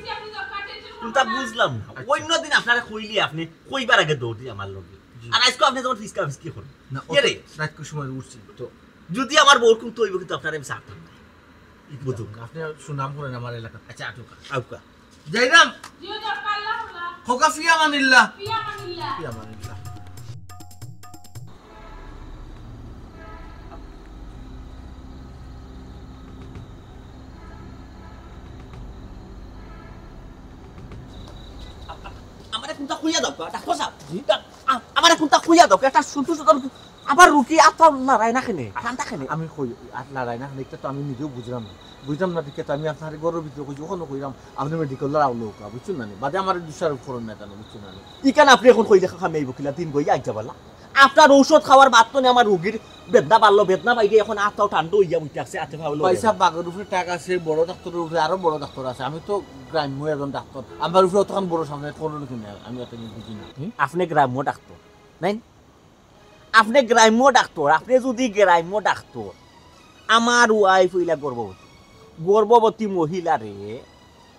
কোনটা বুঝলাম না। আচ্ছা। অন্য দিন আপনারে কইলে আপনি কইবার আগে দৌড় দিয়ে আমার লগে। জি। আর আজকে আপনি যখন ফিসকা ফিসকি করেন। না, ইয়ে রে। রাত কোন সময় উঠছিল তো? যদি আমার বউর কুন্তা হইব কিন্তু আপনারে আমি ছাড়তাম না। বুঝুন। আপনি সুনাম করেন আমার এলাকাত। আচ্ছা, আটুকা। আউকা। যাইরাম। জিও, যাও, আল্লাহ, আল্লাহ। খোকা ফিয়া মানিল্লা। ফিয়া মানিল্লা। ফিয়া মানিল্লা। আমারে কুন্তা কইয়া দাও, ডাক্তার সাহেব। জি? আ-, আমারে কুন্তা কইয়া দাও, একটা সুন্দর সুন্দর আবার রুগী আত পাও লড়ায় না কেনে? ঠান্ডা কেনে? আমি কই, আত লড়ায় না কেনে? এটা তো আমি নিজেও বুঝলাম না। বুঝলাম না, দেখে তো আমি আপনার ঘরের ভিতরে কইছি, ওখানে কইলাম, আপনি মেডিকেল লড়াও লোক, বুঝছেন না নি? বাদে আমার দোষারোপ করেন না কেন, বুঝছেন না নি? ইখান আপনি এখন কইলে কামে আইব কিলা? দিন গই আইজা বলা। আপনার ঔষধ খাওয়ার বাদ তো নি আমার রুগীর বেদনা বাড়লো, বেদনা বাইরে এখন আত পাও ঠান্ডা হইয়া বইতে আছে, আতে পাও লড়ে ভাই না। সাহেব, বাঘের উপরে টাক আছে, বড় ডাক্তারের উপরে আরো বড় ডাক্তার আছে। আমি তো গ্রাম্য একজন ডাক্তার, আমার উপরে অতখান বড় সামনে করুন কিনা, আমি অত কিছু বুঝি না। হুম? আপনি গ্রাম্য ডাক্তার, নাই? আপনি গ্রাম্য ডাক্তার, আপনি যদি গ্রাম্য ডাক্তার, আমার ওয়াইফ হইলা গর্ভবতী, গর্ভবতী মহিলারে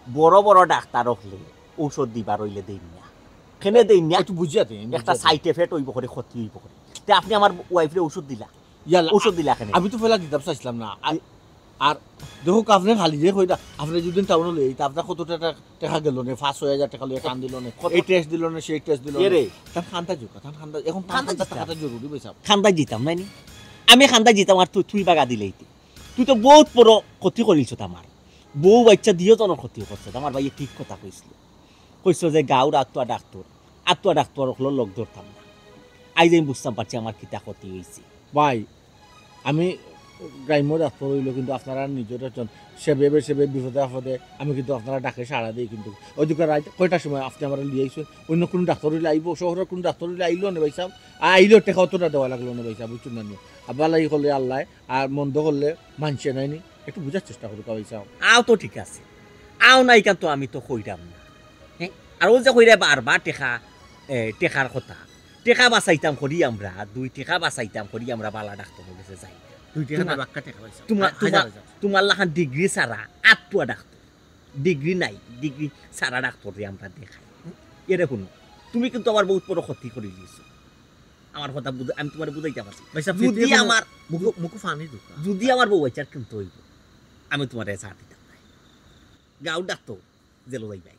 বড় বড় ডাক্তার হকলে ঔষধ দিবার হইলে দেইন না, কেনে দেইন না? একটু বুঝিয়া দেইন, একটা বুঝিয়া দেইন। সাইড এফেক্ট হইব করে, ক্ষতি হইব করে। তে আপনি আমার ওয়াইফরে ঔষধ দিলা, ইয়াল্লা, ঔষধ দিলা কেনে? আমি তো ফেলা দিতাম চাইছিলাম না। আর, আর দেখো, আপনি খালি যে কইতা, আপনি যদি টাউনে লই, তা আপনার কত টাকা, টাকা গেল নে, পাঁচ ছয় হাজার টাকা লইয়া কান দিল নে, কত? এই টেস্ট দিল নে, সেই টেস্ট দিল এ নে। রে। তার খান্দা জোকা, তার খান্দা, এখন তার খান্দা খান্দা জিতাম। টাকাটা জরুরি পয়সা। খান্দা জিতাম, নাই নি? আমি খান্দা জিতাম, আর তুই, তুই বাগা দিলে ইতে। তুই তো বহুত বড় ক্ষতি করিলছ আমার। বউ বাচ্চা দিয়েও তো আমার ক্ষতি করছে, আমার ভাইয়ে ঠিক কথা কইছিল। কইছিল যে গাঁওর আতুয়া ডাক্তার, আতুয়া ডাক্তার হকলর লগ ধরতাম না। আইজ আমি বুঝতাম পারছি আমার কিতা ক্ষতি হইছে। ভাই, আমি গ্রাম্য ডাক্তার হইল, কিন্তু আপনারা নিজের একজন সেবে বেসেবে বিপদে আপদে আমি কিন্তু আপনারা ডাকে সাড়া দিই। কিন্তু ওই দিকে রাত কয়টার সময় আপনি আমার লিয়ে আইছেন, অন্য কোনো ডাক্তার হইলে আইব, শহরের কোনো ডাক্তার হইলে আইলো না ভাই সাহেব, আইলেও টেকা অতটা দেওয়া লাগলো না ভাই সাহেব, বুঝছেন না নি? আর বালাই করলে আল্লাহ, আর মন্দ করলে মানছে নাই নি, একটু বুঝার চেষ্টা করুক ভাই সাহেব। আও তো ঠিক আছে, আও নাই কেন তো আমি তো কইরাম না। হ্যাঁ? আর ও যে কইরা বারবার টেকা, এ, টেকার কথা, টেকা বাঁচাইতাম করি আমরা, দুই টেকা বাঁচাইতাম করি আমরা বালা ডাক্তারর গেছে যাই। দুই টেকা না, তোমার, বাক্কা টেকা পাইছো। তোমার, হাজার তোমার, হাজার। তোমার লাখান ডিগ্রি ছাড়া আতুয়া ডাক্তার। ডিগ্রি নাই, ডিগ্রি ছাড়া ডাক্তাররে আমরা দেখাই। এরে হুনো, তুমি কিন্তু আমার বহুত বড় ক্ষতি করি দিছো। আমার কথা বুঝ-, আমি তোমারে বুঝাইতাম পারছি। ভাই সাহেব, যদি ফিটিয়ে আমার মুখো, মুখো পানি ঢুকা। যদি আমার বউ বাচ্চার কিন্তু হইব, আমি তোমারে ছাড় দিতাম না। গাঁও ডাক্তার, জেলো যাইবাই।